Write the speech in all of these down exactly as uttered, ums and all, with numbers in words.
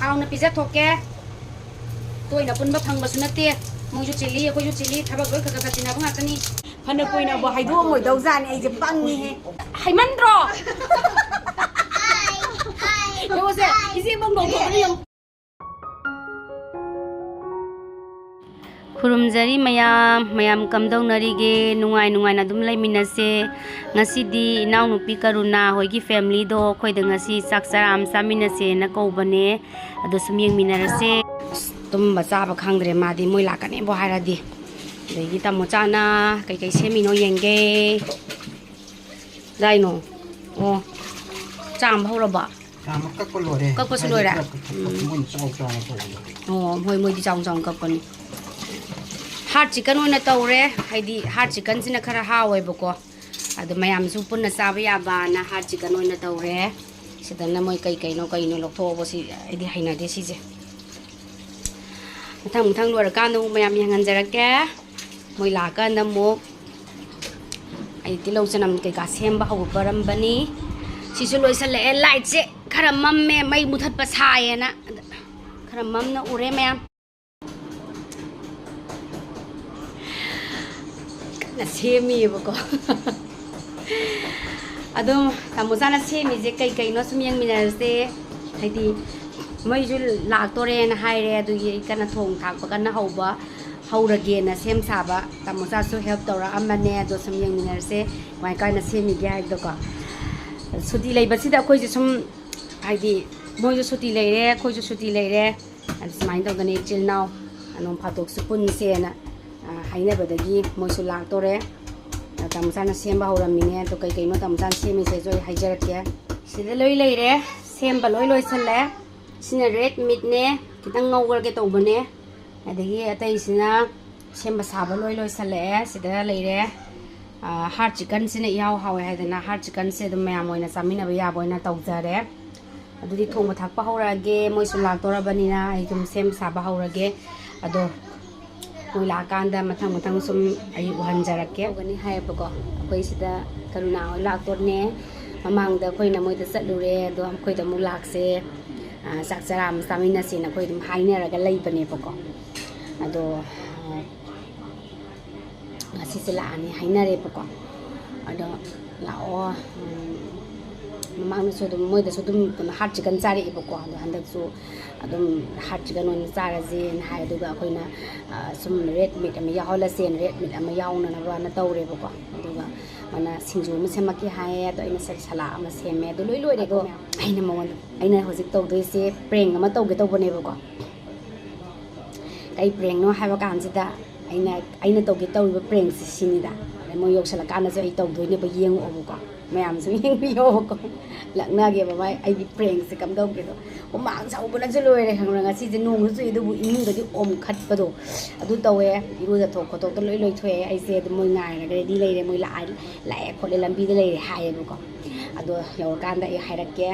ꯍꯥꯎꯅ ꯄꯤꯖꯊꯣꯛꯀꯦ꯫ ꯇꯣꯏꯅ ꯄꯨꯟꯕ ꯐꯪꯕꯁꯨ ꯅꯠꯇꯦ꯫ ꯃꯣꯏꯁꯨ ꯆꯤꯜꯂꯤ, ꯑꯩꯈꯣꯏꯁꯨ ꯆꯤꯜꯂꯤ, ꯊꯕꯛ ꯂꯣꯏ ꯈꯔ ꯈꯔ ꯆꯤꯟꯅꯕ ꯉꯥꯛꯇꯅꯤ꯫ ꯐꯅ ꯀꯨꯏꯅꯕꯨ ꯍꯥꯏꯗꯣꯛꯑꯝꯃꯣꯏꯗꯧꯖꯥꯠꯅꯤ, ꯑꯩꯁꯦ ꯄꯪꯉꯤꯍꯦ꯫ ꯍꯩꯃꯟꯗ꯭ꯔꯣ? ꯌꯦꯡꯉꯨꯁꯦ, ꯏꯆꯦ ꯄꯪ ꯅꯣꯛꯊꯣꯛꯀꯅꯤ ꯌꯦꯡꯉꯨ꯫ ꯈꯨꯔꯨꯝꯖꯔꯤ ꯃꯌꯥꯝ, ꯃꯌꯥꯝ ꯀꯝꯗꯧꯅꯔꯤꯒꯦ? ꯅꯨꯡꯉꯥꯏ ꯅꯨꯡꯉꯥꯏꯅ ꯑꯗꯨꯝ ꯂꯩꯃꯤꯟꯅꯁꯦ꯫ ꯉꯁꯤꯗꯤ ꯏꯅꯥꯎꯅꯨꯄꯤ ꯀꯔꯨꯅꯥ ꯍꯣꯏꯒꯤ ꯐꯦꯃꯤꯂꯤꯗꯣ ꯑꯩꯈꯣꯏꯗ ꯉꯁꯤ ꯆꯥꯛ ꯆꯔꯥ ꯑꯃ ꯆꯥꯃꯤꯟꯅꯁꯦꯅ ꯀꯧꯕꯅꯦ꯫ ꯑꯗꯣ ꯁꯨꯝ ꯌꯦꯡꯃꯤꯟꯅꯔꯁꯦ꯫ ꯑꯁ, ꯇꯨꯝꯕ ꯆꯥꯕ ꯈꯪꯗ꯭ꯔꯦ ꯃꯥꯗꯤ, ꯃꯣꯏ ꯂꯥꯛꯀꯅꯦꯕꯨ ꯍꯥꯏꯔꯗꯤ꯫ ꯑꯗꯒꯤ ꯇꯥꯃꯣ ꯆꯥꯅ ꯀꯩꯀꯩ ꯁꯦꯝꯃꯤꯅꯣ ꯌꯦꯡꯒꯦ꯫ ꯀꯗꯥꯏꯅꯣ? ꯑꯣ, ꯆꯥꯝꯕ ꯍꯧꯔꯕꯣ? ꯆꯥꯝꯕ ꯀꯛꯄ ꯂꯣꯏꯔꯦ꯫ ꯀꯛꯄꯁꯨ ꯍꯥꯏꯗꯤ ꯂꯣꯏꯔꯦ? ꯈꯔ ꯀꯛ-, ꯎꯝ꯫ ꯃꯣꯏꯅ ꯆꯥꯎ ꯆꯥꯎꯅ ꯇꯧꯕꯗꯣ꯫ ꯑꯣ, ꯍꯣꯏ, ꯃꯣꯏꯗꯤ ꯆꯥꯎ ꯆꯥꯎꯅ ꯀꯛꯄꯅꯤ꯫ ꯍꯥꯔꯠ ꯆꯤꯛꯀꯟ ꯑꯣꯏꯅ ꯇꯧꯔꯦ, ꯍꯥꯏꯗꯤ ꯍꯥꯔꯠ ꯆꯤꯛꯀꯟꯁꯤꯅ ꯈꯔ ꯍꯥꯎꯋꯦꯕꯀꯣ꯫ ꯑꯗꯣ ꯃꯌꯥꯝꯁꯨ ꯄꯨꯟꯅ ꯆꯥꯕ ꯌꯥꯕꯅ ꯍꯥꯔꯠ ꯆꯤꯛꯀꯟ ꯑꯣꯏꯅ ꯇꯧꯔꯦ꯫ ꯁꯤꯗꯅ ꯃꯣꯏ ꯀꯩ ꯀꯩꯅꯣ, ꯀꯩꯅꯣ ꯂꯧꯊꯣꯛꯑꯕ, ꯁꯤ ꯑꯩꯗꯤ ꯍꯩꯅꯗꯦ ꯁꯤꯁꯦ꯫ ꯃꯊꯪ ꯃꯊꯪ ꯂꯣꯏꯔꯀꯥꯟꯗ ꯑꯃꯨꯛ ꯃꯌꯥꯝ ꯌꯦꯡꯍꯟꯖꯔꯛꯀꯦ꯫ ꯃꯣꯏ ꯂꯥꯛꯑꯀꯥꯟꯗ ꯑꯃꯨꯛ ꯑꯩ ꯇꯤꯜꯍꯧ ꯆꯅꯝ ꯀꯩꯀꯥ ꯁꯦꯝꯕ ꯍꯧꯔꯝꯕꯅꯤ꯫ ꯁꯤꯁꯨ ꯂꯣꯏꯁꯤꯜꯂꯛꯑꯦ꯫ ꯂꯥꯏꯠꯁꯦ ꯈꯔ ꯃꯝꯃꯦ, ꯃꯩ ꯃꯨꯊꯠꯄ ꯁꯥꯏꯌꯦꯅ꯫ ꯑꯗ ꯈꯔ ꯃꯝꯅ ꯎꯔꯦ ꯃꯌꯥꯝ꯫ ꯀꯟꯅ ꯁꯦꯝꯃꯤꯑꯕꯀꯣ꯫ ꯑꯗꯨꯝ ꯇꯥꯃꯣꯆꯥꯅ ꯁꯦꯝꯃꯤꯁꯦ ꯀꯩ ꯀꯩꯅꯣ ꯁꯨꯝ ꯌꯦꯡꯃꯤꯟꯅꯔꯁꯦ꯫ ꯍꯥꯏꯗꯤ ꯃꯣꯏꯁꯨ ꯂꯥꯛꯇꯣꯔꯦꯅ ꯍꯥꯏꯔꯦ, ꯑꯗꯨꯒꯤ ꯑꯩ ꯀꯟꯅ ꯊꯣꯡ ꯊꯥꯛꯄ ꯀꯟꯅ ꯍꯧꯕ, ꯍꯧꯔꯒꯦꯅ ꯁꯦꯝ ꯁꯥꯕ꯫ ꯇꯥꯃꯣꯆꯥꯁꯨ ꯍꯦꯜꯞ ꯇꯧꯔꯛꯑꯝꯕꯅꯦ꯫ ꯑꯗꯣ ꯁꯨꯝ ꯌꯦꯡꯃꯤꯟꯅꯔꯁꯦ ꯀꯃꯥꯏ ꯀꯃꯥꯏꯅ ꯁꯦꯝꯃꯤꯒꯦ ꯍꯥꯏꯕꯗꯣꯀꯣ꯫ ꯁꯨꯇꯤ ꯂꯩꯕꯁꯤꯗ ꯑꯩꯈꯣꯏꯁꯨ ꯁꯨꯝ, ꯍꯥꯏꯗꯤ ꯃꯣꯏꯁꯨ ꯁꯨꯇꯤ ꯂꯩꯔꯦ, ꯑꯩꯈꯣꯏꯁꯨ ꯁꯨꯇꯤ ꯂꯩꯔꯦ꯫ ꯑꯗꯨ ꯁꯨꯃꯥꯏꯅ ꯇꯧꯗꯅ ꯏꯆꯤꯜ ꯏꯅꯥꯎ ꯅꯣꯡ ꯐꯥꯗꯣꯛꯁꯨ ꯄꯨꯟꯁꯦꯅ, ꯑ, ꯍꯥꯏꯅꯕꯗꯒꯤ ꯃꯣꯏꯁꯨ ꯂꯥꯛꯇꯣꯔꯦ꯫ ꯑ, ꯇꯥꯃꯣꯆꯥꯅ ꯁꯦꯝꯕ ꯍꯧꯔꯝꯃꯤꯅꯦ꯫ ꯑꯗꯣ ꯀꯩ ꯀꯩꯅꯣ ꯇꯥꯃꯣꯆꯥꯅ ꯁꯦꯝꯃꯤꯁꯦꯁꯨ ꯑꯩ ꯍꯥꯏꯖꯔꯛꯀꯦ꯫ ꯁꯤꯗ ꯂꯣꯏ ꯂꯩꯔꯦ, ꯁꯦꯝꯕ ꯂꯣꯏ ꯂꯣꯏꯁꯜꯂꯦ꯫ ꯁꯤꯅ ꯔꯦꯗ ꯃꯤꯠꯅꯦ, ꯈꯤꯇꯪ ꯉꯧꯔꯒꯦ ꯇꯧꯕꯅꯦ꯫ ꯑꯗꯒꯤ ꯑꯇꯩꯁꯤꯅ ꯁꯦꯝꯕ ꯁꯥꯕ ꯂꯣꯏ ꯂꯣꯏꯁꯜꯂꯛꯑꯦ꯫ ꯁꯤꯗ ꯂꯩꯔꯦ, ꯑ, ꯍꯥꯔꯠ ꯆꯤꯛꯀꯟꯁꯤꯅ ꯏꯍꯥꯎ ꯍꯥꯎꯋꯦ ꯍꯥꯏꯗꯅ ꯍꯥꯔꯠ ꯆꯤꯛꯀꯟꯁꯦ ꯑꯗꯨꯝ ꯃꯌꯥꯝ ꯑꯣꯏꯅ ꯆꯥꯃꯤꯟꯅꯕ ꯌꯥꯕ ꯑꯣꯏꯅ ꯇꯧꯖꯔꯦ꯫ ꯑꯗꯨꯗꯤ ꯊꯣꯡꯕ ꯊꯥꯛꯄ ꯍꯧꯔꯛꯑꯒꯦ꯫ ꯃꯣꯏꯁꯨ ꯂꯥꯛꯇꯣꯔꯕꯅꯤꯅ ꯑꯩ ꯑꯗꯨꯝ ꯁꯦꯝ ꯁꯥꯕ ꯍꯧꯔꯒꯦ꯫ ꯑꯗꯣ ꯃꯣꯏ ꯂꯥꯛꯑꯀꯥꯟꯗ ꯃꯊꯪ ꯃꯊꯪ ꯁꯨꯝ ꯑꯩ ꯎꯍꯟꯖꯔꯛꯀꯦ꯫ ꯇꯧꯒꯅꯤ ꯍꯥꯏꯌꯦꯕꯀꯣ꯫ ꯑꯩꯈꯣꯏ ꯁꯤꯗ ꯀꯔꯨꯅꯥ ꯍꯣꯏ ꯂꯥꯛꯇꯣꯔꯅꯦ꯫ ꯃꯃꯥꯡꯗ ꯑꯩꯈꯣꯏꯅ ꯃꯣꯏꯗ ꯆꯠꯂꯨꯔꯦ, ꯑꯗꯣ ꯑꯩꯈꯣꯏꯗ ꯑꯃꯨꯛ ꯂꯥꯛꯁꯦ꯫ ꯆꯥꯛ ꯆꯔꯥ ꯑꯃ ꯆꯥꯃꯤꯟꯅꯁꯦꯅ ꯑꯩꯈꯣꯏ ꯑꯗꯨꯝ ꯍꯥꯏꯅꯔꯒ ꯂꯩꯕꯅꯦꯕꯀꯣ꯫ ꯑꯗꯣ ꯉꯁꯤꯁꯦ ꯂꯥꯛꯑꯅꯤ ꯍꯥꯏꯅꯔꯦꯕꯀꯣ꯫ ꯑꯗꯣ ꯂꯥꯛꯑꯣ꯫ ꯃꯃꯥꯡꯗꯁꯨ ꯑꯗꯨꯝ ꯃꯣꯏꯗꯁꯨ ꯑꯗꯨꯝ ꯀꯩꯅꯣ ꯍꯥꯔꯠ ꯆꯤꯛꯀꯟ ꯆꯥꯔꯛꯑꯦꯕꯀꯣ꯫ ꯑꯗꯣ ꯍꯟꯗꯛꯁꯨ ꯑꯗꯨꯝ ꯍꯥꯔꯠ ꯆꯤꯛꯀꯟ ꯑꯣꯏꯅ ꯆꯥꯔꯁꯦꯅ ꯍꯥꯏ꯫ ꯑꯗꯨꯒ ꯑꯩꯈꯣꯏꯅ ꯁꯨꯝ ꯔꯦꯗ ꯃꯤꯠ ꯑꯃ ꯌꯥꯎꯍꯜꯂꯁꯦꯅ ꯔꯦꯗ ꯃꯤꯠ ꯑꯃ ꯌꯥꯎꯅꯅꯕꯅ ꯇꯧꯔꯦꯕꯀꯣ꯫ ꯑꯗꯨꯒ ꯃꯥꯅ ꯁꯤꯡꯖꯨ ꯑꯃ ꯁꯦꯝꯃꯛꯀꯦ ꯍꯥꯏꯌꯦ꯫ ꯑꯗꯣ ꯑꯩꯅ ꯁ- ꯁꯂꯥꯗ ꯑꯃ ꯁꯦꯝꯃꯦ꯫ ꯑꯗꯨ ꯂꯣꯏ ꯂꯣꯏꯔꯦ꯫ ꯑꯗꯣ ꯑꯩꯅ ꯃꯉꯣꯟꯗ, ꯑꯩꯅ ꯍꯧꯖꯤꯛ ꯇꯧꯗꯣꯏꯁꯦ ꯄ꯭ꯔꯦꯡ ꯑꯃ ꯇꯧꯒꯦ ꯇꯧꯕꯅꯦꯕꯀꯣ꯫ ꯀꯩ ꯄ꯭ꯔꯦꯡꯅꯣ ꯍꯥꯏꯕ ꯀꯥꯟꯁꯤꯗ ꯑꯩꯅ, ꯑꯩꯅ ꯇꯧꯒꯦ ꯇꯧꯔꯤꯕ ꯄ꯭ꯔꯦꯡꯁꯤ ꯁꯤꯅꯤꯗ꯫ ꯑꯗꯩ ꯃꯣꯏ ꯌꯧꯁꯜꯂꯀꯥꯟꯗꯁꯨ ꯑꯩ ꯇꯧꯗꯣꯏꯅꯦꯕ, ꯌꯦꯡꯉꯛꯑꯣꯕꯀꯣ꯫ ꯃꯌꯥꯝꯁꯨ ꯌꯦꯡꯕꯤꯌꯣꯕꯀꯣ꯫ ꯂꯛꯅꯒꯦꯕ ꯃꯥꯏ ꯑꯩꯒꯤ ꯄ꯭ꯔꯦꯡꯁꯦ ꯀꯝꯗꯧꯒꯦꯗꯣ꯫ ꯍꯨꯃꯥꯡ ꯁꯧꯕꯅꯁꯨ ꯂꯣꯏꯔꯦ ꯈꯪꯕ꯭ꯔꯥ꯫ ꯉꯁꯤꯁꯦ ꯅꯣꯡꯁꯨ ꯆꯨꯏ, ꯑꯗꯨꯕꯨ ꯏꯃꯨꯡꯗꯗꯤ ꯑꯣꯝꯈꯠꯄꯗꯣ ꯑꯗꯨ ꯇꯧꯋꯦ꯫ ꯏꯔꯨꯖꯊꯣꯛ ꯈꯣꯠꯇꯣꯛꯇ ꯂꯣꯏ ꯂꯣꯏꯊꯣꯛꯑꯦ꯫ ꯑꯩꯁꯦ ꯑꯗꯨꯝ ꯃꯣꯏ ꯉꯥꯏꯔꯒ ꯔꯦꯗꯤ ꯂꯩꯔꯦ, ꯃꯣꯏ ꯂꯥꯛꯑ-, ꯂꯥꯛꯑꯦ ꯈꯣꯠꯂꯦ, ꯂꯝꯕꯤꯗ ꯂꯩꯔꯦ ꯍꯥꯏꯌꯦꯕꯀꯣ꯫ ꯑꯗꯣ ꯌꯧꯔꯀꯥꯟꯗ ꯑꯩ ꯍꯥꯏꯔꯛꯀꯦ,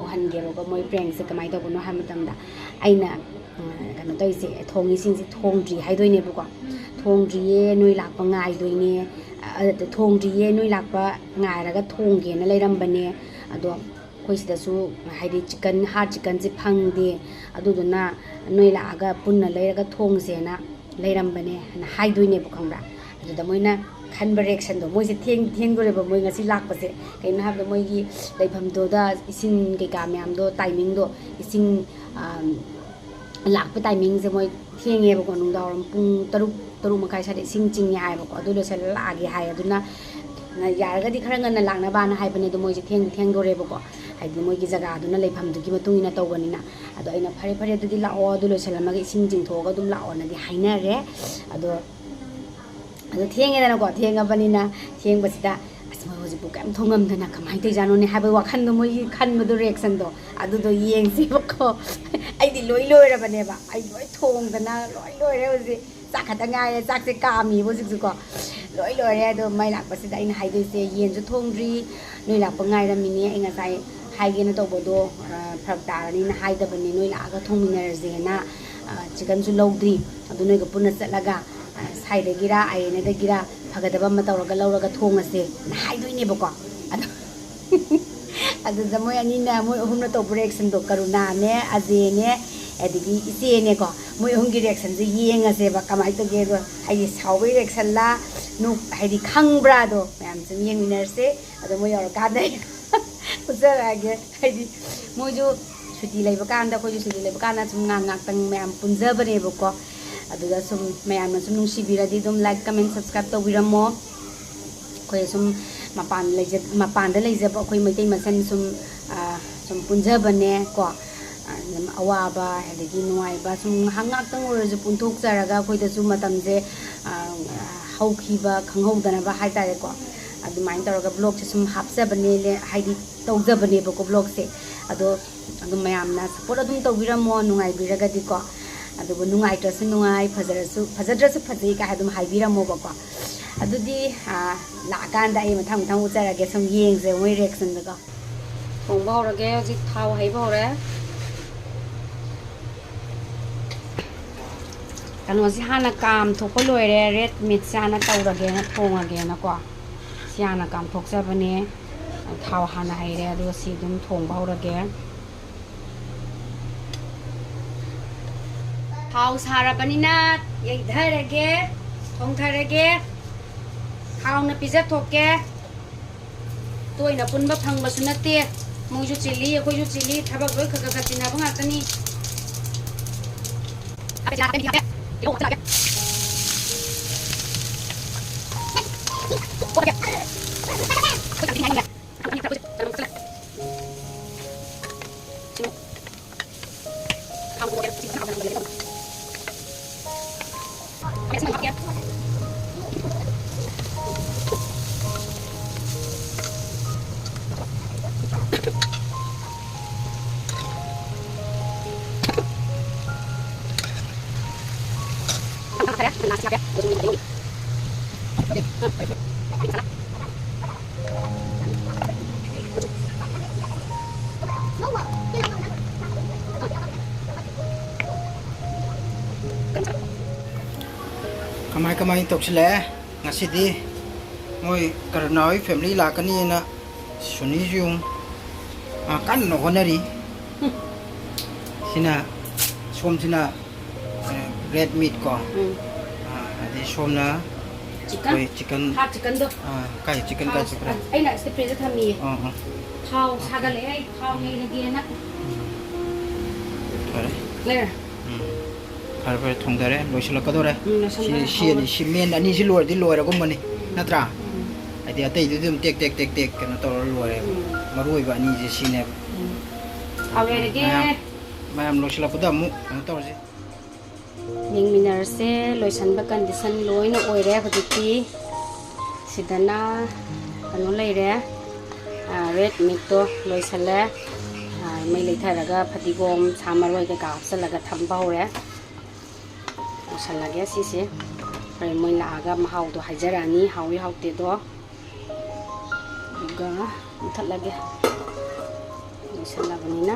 ꯎꯍꯟꯒꯦꯕꯀꯣ ꯃꯣꯏ ꯄ꯭ꯔꯦꯡꯁꯦ ꯀꯃꯥꯏꯅ ꯇꯧꯕꯅꯣ ꯍꯥꯏꯕ ꯃꯇꯝꯗ, ꯑꯩꯅ ꯀꯩꯅꯣ ꯇꯧꯔꯤꯁꯦ, ꯊꯣꯡꯉꯤꯁꯤꯡꯁꯦ ꯊꯣꯡꯗ꯭ꯔꯤ ꯍꯥꯏꯗꯣꯏꯅꯦꯕꯀꯣ꯫ "ꯊꯣꯡꯗ꯭ꯔꯤꯌꯦ, ꯅꯣꯏ ꯂꯥꯛꯄ ꯉꯥꯏꯗꯣꯏꯅꯦ꯫ ꯑ, ꯊꯣꯡꯗ꯭ꯔꯤꯌꯦ, ꯅꯣꯏ ꯂꯥꯛꯄ ꯉꯥꯏꯔꯒ ꯊꯣꯡꯒꯦꯅ ꯂꯩꯔꯝꯕꯅꯦ꯫ ꯑꯗꯣ ꯑꯩꯈꯣꯏ ꯁꯤꯗꯁꯨ ꯍꯥꯏꯗꯤ ꯆꯤꯛꯀꯟ, ꯍꯥꯔꯠ ꯆꯤꯛꯀꯟꯁꯦ ꯐꯪꯗꯦ꯫ ꯑꯗꯨꯗꯨꯅ ꯅꯣꯏ ꯂꯥꯛꯑꯒ ꯄꯨꯟꯅ ꯂꯩꯔꯒ ꯊꯣꯡꯁꯦꯅ ꯂꯩꯔꯝꯕꯅꯦ" ꯍꯥꯏꯅ ꯍꯥꯏꯗꯣꯏꯅꯦꯕ, ꯈꯪꯕ꯭ꯔꯥ? ꯑꯗꯨꯗ ꯃꯣꯏꯅ ꯈꯟꯕ ꯔꯤꯌꯦꯛꯁꯟꯗꯣ, ꯃꯣꯏꯁꯦ ꯊꯦꯡ-, ꯊꯦꯡꯗꯣꯔꯦꯕ ꯃꯣꯏ ꯉꯁꯤ ꯂꯥꯛꯄꯁꯦ꯫ ꯀꯩꯅꯣ ꯍꯥꯏꯕꯗ ꯃꯣꯏꯒꯤ ꯂꯩꯐꯝꯗꯨꯗ ꯏꯁꯤꯡ ꯀꯩꯀꯥ ꯃꯌꯥꯝꯗꯣ, ꯇꯥꯏꯃꯤꯡꯗꯣ, ꯏꯁꯤꯡ, ꯑꯥ, ꯂꯥꯛꯄ ꯇꯥꯏꯃꯤꯡꯁꯦ ꯃꯣꯏ ꯊꯦꯡꯉꯦꯕꯀꯣ꯫ ꯅꯨꯡꯗꯥꯡꯋꯥꯏꯔꯝ ꯄꯨꯡ ꯇꯔꯨꯛ, ꯇꯔꯨꯛ ꯃꯈꯥꯏ ꯁ꯭ꯋꯥꯏꯗ ꯏꯁꯤꯡ ꯆꯤꯡꯉꯦ ꯍꯥꯏꯌꯦꯕꯀꯣ꯫ ꯑꯗꯨ ꯂꯣꯏꯁꯤꯜꯂ ꯂꯥꯛꯑꯒꯦ ꯍꯥꯏ꯫ ꯑꯗꯨꯅ ꯌꯥꯔꯒꯗꯤ ꯈꯔ ꯉꯟꯅ ꯂꯥꯛꯅꯕꯅ ꯍꯥꯏꯕꯅꯦ꯫ ꯑꯗꯣ ꯃꯣꯏꯁꯦ ꯊꯦꯡꯗꯤ ꯊꯦꯡꯗꯣꯔꯦꯕꯀꯣ, ꯍꯥꯏꯗꯤ ꯃꯣꯏꯒꯤ ꯖꯒꯥꯗꯨꯅ, ꯂꯩꯐꯝꯗꯨꯒꯤ ꯃꯇꯨꯡ ꯏꯟꯅ ꯇꯧꯕꯅꯤꯅ꯫ ꯑꯗꯣ ꯑꯩꯅ "ꯐꯔꯦ, ꯐꯔꯦ, ꯑꯗꯨꯗꯤ ꯂꯥꯛꯑꯣ, ꯑꯗꯨ ꯂꯣꯏꯁꯤꯜꯂꯝꯃꯒ ꯏꯁꯤꯡ ꯆꯤꯡꯊꯣꯛꯑꯒ ꯑꯗꯨꯝ ꯂꯥꯛꯑꯣꯅꯗꯤ" ꯍꯥꯏꯅꯔꯦ꯫ ꯑꯗꯣ, ꯑꯗꯣ ꯊꯦꯡꯉꯦꯗꯅꯀꯣ꯫ ꯊꯦꯡꯉꯕꯅꯤꯅ, ꯊꯦꯡꯕꯁꯤꯗ "ꯑꯁ, ꯃꯣꯏ ꯍꯧꯖꯤꯛꯄꯨ ꯀꯩꯝ ꯊꯣꯡꯉꯝꯗꯅ ꯀꯃꯥꯏꯅ ꯇꯧꯔꯤꯖꯥꯠꯅꯣꯅꯦ?" ꯍꯥꯏꯕꯒꯤ ꯋꯥꯈꯜꯗꯣ, ꯃꯣꯏꯒꯤ ꯈꯟꯕꯗꯣ, ꯔꯤꯌꯦꯛꯁꯟꯗꯣ, ꯑꯗꯨꯗꯣ ꯌꯦꯡꯁꯦꯕꯀꯣ꯫ ꯑꯩꯗꯤ ꯂꯣꯏ ꯂꯣꯏꯔꯕꯅꯦꯕ, ꯑꯩ ꯂꯣꯏ ꯊꯣꯡꯗꯅ ꯂꯣꯏ ꯂꯣꯏꯔꯦ꯫ ꯍꯧꯖꯤꯛ ꯆꯥꯛ ꯈꯛꯇ ꯉꯥꯏꯔꯦ, ꯆꯥꯛꯁꯦ ꯀꯥꯝꯃꯤꯕ ꯍꯧꯖꯤꯛꯁꯨꯀꯣ꯫ ꯂꯣꯏ ꯂꯣꯏꯔꯦ꯫ ꯑꯗꯣ ꯃꯩ ꯂꯥꯛꯄꯁꯤꯗ ꯑꯩꯅ ꯍꯥꯏꯗꯣꯏꯁꯦ, "ꯌꯦꯟꯁꯨ ꯊꯣꯡꯗ꯭ꯔꯤ, ꯅꯣꯏ ꯂꯥꯛꯄ ꯉꯥꯏꯔꯝꯃꯤꯅꯦ꯫ ꯑꯩ ꯉꯁꯥꯏ ꯍꯥꯏꯒꯦꯅ ꯇꯧꯕꯗꯣ, ꯑ, ꯐꯔꯛ ꯇꯥꯔꯅꯤꯅ ꯍꯥꯏꯗꯕꯅꯤ, ꯅꯣꯏ ꯂꯥꯛꯑꯒ ꯊꯣꯡꯃꯤꯟꯅꯔꯁꯦꯅ꯫ ꯑ, ꯆꯤꯛꯀꯟꯁꯨ ꯂꯧꯗ꯭ꯔꯤ, ꯑꯗꯨ ꯅꯣꯏꯒ ꯄꯨꯟꯅ ꯆꯠꯂꯒ, ꯑ, ꯁ꯭ꯋꯥꯏꯗꯒꯤꯔ ꯑꯥꯏ ꯑꯦꯟ ꯑꯦꯗꯒꯤꯔ ꯐꯒꯗꯕ ꯑꯃ ꯇꯧꯔꯒ ꯂꯧꯔꯒ ꯊꯣꯡꯉꯁꯦꯅ" ꯍꯥꯏꯗꯣꯏꯅꯦꯕꯀꯣ꯫ ꯑꯗꯣ ꯑꯗꯨꯗ ꯃꯣꯏ ꯑꯅꯤꯅ, ꯃꯣꯏ ꯑꯍꯨꯝꯅ ꯇꯧꯕ reactionꯗꯣ, ꯀꯔꯨꯅꯥꯅꯦ, ꯑꯖꯦꯅꯦ, ꯑꯗꯒꯤ ꯏꯆꯦꯅꯦꯀꯣ, ꯃꯣꯏ ꯑꯍꯨꯝꯒꯤ reactionꯁꯦ ꯌꯦꯡꯉꯁꯦꯕ, ꯀꯃꯥꯏꯅ ꯇꯧꯒꯦꯗꯣ, ꯍꯥꯏꯗꯤ ꯁꯥꯎꯕꯒꯤ reactionꯂꯥ, ꯅꯣꯛ-, ꯍꯥꯏꯗꯤ ꯈꯪꯕ꯭ꯔꯥꯗꯣ, ꯃꯌꯥꯝ ꯁꯨꯝ ꯌꯦꯡꯃꯤꯟꯅꯔꯁꯦ꯫ ꯑꯗꯣ ꯃꯣꯏ ꯌꯧꯔꯀꯥꯟꯗ ꯑꯩ ꯎꯠꯆꯔꯛꯑꯒꯦ꯫ ꯍꯥꯏꯗꯤ ꯃꯣꯏꯁꯨ ꯁꯨꯇꯤ ꯂꯩꯕ ꯀꯥꯟꯗ, ꯑꯩꯈꯣꯏꯁꯨ ꯁꯨꯇꯤ ꯂꯩꯕ ꯀꯥꯟꯗ ꯁꯨꯝ ꯉꯥꯏꯍꯥꯛ ꯉꯥꯏꯍꯥꯛꯇꯪ ꯃꯌꯥꯝ ꯄꯨꯟꯖꯕꯅꯦꯕꯀꯣ꯫ ꯑꯗꯨꯗ ꯁꯨꯝ ꯃꯌꯥꯝꯅ ꯁꯨꯝ ꯅꯨꯡꯁꯤꯕꯤꯔꯗꯤ ꯑꯗꯨꯝ like, comment, subscribe ꯇꯧꯕꯤꯔꯝꯃꯣ꯫ ꯑꯩꯈꯣꯏ ꯁꯨꯝ ꯃꯄꯥꯟ ꯂꯩꯖ-, ꯃꯄꯥꯟꯗ ꯂꯩꯖꯕ ꯑꯩꯈꯣꯏ ꯃꯩꯇꯩ ꯃꯁꯦꯟ ꯁꯨꯝ, ꯑ, ꯁꯨꯝ ꯄꯨꯟꯖꯕꯅꯦ ꯀꯣ꯫ ꯑ, ꯑꯗꯨꯝ ꯑꯋꯥꯕ, ꯑꯗꯒꯤ ꯅꯨꯡꯉꯥꯏꯕ ꯁꯨꯝ ꯉꯥꯏꯍꯥꯛ ꯉꯥꯏꯍꯥꯛꯇꯪ ꯑꯣꯏꯔꯁꯨ ꯄꯨꯟꯊꯣꯛꯆꯔꯒ ꯑꯩꯈꯣꯏꯗꯁꯨ ꯃꯇꯝꯁꯦ, ꯑ, ꯍꯧꯈꯤꯕ ꯈꯪꯍꯧꯗꯅꯕ ꯍꯥꯏꯇꯥꯔꯦꯀꯣ꯫ ꯑꯗꯨꯃꯥꯏꯅ ꯇꯧꯔꯒ vlogꯁꯦ ꯁꯨꯝ ꯍꯥꯞꯆꯕꯅꯦ, ꯍꯥꯏꯗꯤ ꯇꯧꯖꯕꯅꯦꯕꯀꯣ vlogꯁꯦ꯫ ꯑꯗꯣ ꯑꯗꯨꯝ ꯃꯌꯥꯝꯅ support ꯑꯗꯨꯝ ꯇꯧꯕꯤꯔꯝꯃꯣ, ꯅꯨꯡꯉꯥꯏꯕꯤꯔꯒꯗꯤꯀꯣ꯫ ꯑꯗꯨꯕꯨ ꯅꯨꯡꯉꯥꯏꯇ꯭ꯔꯁꯨ ꯅꯨꯡꯉꯥꯏ, ꯐꯖꯔꯁꯨ, ꯐꯖꯗ꯭ꯔꯁꯨ ꯐꯖꯩ ꯀꯥꯏ ꯑꯗꯨꯝ ꯍꯥꯏꯕꯤꯔꯝꯃꯣꯕꯀꯣ꯫ ꯑꯗꯨꯗꯤ, ꯑꯥ, ꯂꯥꯛꯑꯀꯥꯟꯗ ꯑꯩ ꯃꯊꯪ ꯃꯊꯪ ꯎꯠꯆꯔꯒꯦ, ꯁꯨꯝ ꯌꯦꯡꯁꯦ ꯃꯣꯏ reactionꯗꯀꯣ꯫ ꯊꯣꯡꯕ ꯍꯧꯔꯒꯦ, ꯍꯧꯖꯤꯛ ꯊꯥꯎ ꯍꯩꯕ ꯍꯧꯔꯦ꯫ ꯀꯩꯅꯣꯁꯤ ꯍꯥꯟꯅ ꯀꯥꯝ ꯊꯣꯛꯄ ꯂꯣꯏꯔꯦ, red meatꯁꯦ ꯍꯥꯟꯅ ꯇꯧꯔꯒꯦꯅ, ꯊꯣꯡꯉꯒꯦꯅꯀꯣ꯫ ꯁꯤ ꯍꯥꯟꯅ ꯀꯥꯝꯊꯣꯛꯆꯕꯅꯦ꯫ ꯊꯥꯎ ꯍꯥꯟꯅ ꯍꯩꯔꯦ, ꯑꯗꯨꯒ ꯁꯤ ꯑꯗꯨꯝ ꯊꯣꯡꯕ ꯍꯧꯔꯒꯦ꯫ ꯊꯥꯎ ꯁꯥꯔꯕꯅꯤꯅ ꯌꯩꯊꯔꯒꯦ, ꯊꯣꯡꯊꯔꯒꯦ꯫ ꯍꯥꯎꯅ ꯄꯤꯖꯊꯣꯛꯀꯦ꯫ ꯇꯣꯏꯅ ꯄꯨꯟꯕ ꯐꯪꯕꯁꯨ ꯅꯠꯇꯦ꯫ ꯃꯣꯏꯁꯨ ꯆꯤꯜꯂꯤ, ꯑꯩꯈꯣꯏꯁꯨ ꯆꯤꯜꯂꯤ, ꯊꯕꯛ ꯂꯣꯏ ꯈꯔ ꯈꯔ ꯈꯔ ꯆꯤꯟꯅꯕ ꯉꯥꯛꯇꯅꯤ꯫ ꯀꯃꯥꯏ ꯀꯃꯥꯏ ꯇꯧꯁꯤꯜꯂꯛꯑꯦ ꯉꯁꯤꯗꯤ? ꯃꯣꯏ ꯀꯔꯨꯅꯥ ꯍꯣꯏ family ꯂꯥꯛꯀꯅꯤꯅ ꯁꯨꯅꯤꯁꯨ ꯌꯨꯝ ꯀꯟꯅ ꯍꯣꯠꯅꯔꯤ꯫ ꯁꯤꯅ, ꯁꯣꯝꯁꯤꯅ, ꯑ, red meat ꯀꯣ꯫ ꯎꯝ꯫ ꯑ, ꯑꯗꯩ ꯁꯣꯝꯅ chicken? ꯑꯩꯈꯣꯏ chicken꯫ Half chicken ꯗꯣ꯫ ꯑ, ꯀꯥꯏ chicken, ꯊꯥꯎ ꯀꯥꯏ chicken? ꯑꯩꯅ ꯁꯤꯗ fridge ꯊꯝꯃꯤꯌꯦ꯫ ꯑ, ꯑ꯫ ꯊꯥꯎ ꯁꯥꯒꯠꯂꯛꯑꯦ, ꯑꯩ ꯊꯥꯎ ꯌꯩꯔꯒꯦꯅ꯫ ꯐꯔꯦ꯫ ꯂꯩꯔꯦ꯫ ꯎꯝ꯫ ꯐꯔꯦ, ꯐꯔꯦ, ꯊꯣꯡꯗꯔꯦ, ꯂꯣꯏꯁꯤꯜꯂꯛꯀꯗꯧꯔꯦ꯫ ꯎꯝ, ꯁꯤ, ꯂꯣꯏꯁꯤꯜꯂꯛꯀꯗꯧꯔꯦ꯫ ꯁꯤ ꯑꯅꯤ, ꯁꯤ main ꯑꯅꯤꯁꯤ ꯂꯣꯏꯔꯗꯤ ꯂꯣꯏꯔꯒꯨꯝꯕꯅꯤ, ꯅꯠꯇ꯭ꯔꯥ? ꯎꯝ꯫ ꯍꯥꯏꯗꯤ ꯑꯇꯩꯗꯨꯗꯤ ꯑꯗꯨꯝ ꯇꯦꯛ, ꯇꯦꯛ, ꯇꯦꯛ, ꯇꯦꯛ ꯀꯩꯅꯣ ꯇꯧꯔ ꯂꯣꯏꯔꯦꯕ꯫ ꯎꯝ꯫ ꯃꯔꯨ ꯑꯣꯏꯕ ꯑꯅꯤꯁꯦ ꯁꯤꯅꯦꯕ꯫ ꯎꯝ꯫ ꯊꯥꯎ ꯌꯩꯔꯒꯦ꯫ ꯃꯌꯥꯝ, ꯃꯌꯥꯝ ꯂꯣꯏꯁꯤꯜꯂꯛꯄꯗ ꯑꯃꯨꯛ ꯀꯩꯅꯣ ꯇꯧꯔꯁꯤ꯫ ꯌꯦꯡꯃꯤꯟꯅꯔꯁꯦ, ꯂꯣꯏꯁꯟꯕ condition ꯂꯣꯏꯅ ꯑꯣꯏꯔꯦ ꯍꯧꯖꯤꯛꯇꯤ꯫ ꯁꯤꯗꯅ ꯀꯩꯅꯣ ꯂꯩꯔꯦ, ꯑ, red meat ꯇꯣ ꯂꯣꯏꯁꯜꯂꯦ꯫ ꯑ, ꯃꯩ ꯂꯩꯊꯔꯒ ꯐꯗꯤꯒꯣꯝ, ꯁꯥ ꯃꯔꯣꯏ ꯀꯩꯀꯥ ꯍꯥꯞꯆꯜꯂꯒ ꯊꯝꯕ ꯍꯧꯔꯦ꯫ ꯂꯣꯏꯁꯜꯂꯒꯦ ꯁꯤꯁꯦ꯫ ꯍꯣꯔꯦꯟ ꯃꯣꯏ ꯂꯥꯛꯑꯒ ꯃꯍꯥꯎꯗꯣ ꯍꯥꯏꯖꯔꯛꯑꯅꯤ, ꯍꯥꯎꯏ ꯍꯥꯎꯇꯦꯗꯣ꯫ ꯑꯗꯨꯒ ꯃꯨꯊꯠꯂꯒꯦ꯫ ꯂꯣꯏꯁꯜꯂꯕꯅꯤꯅ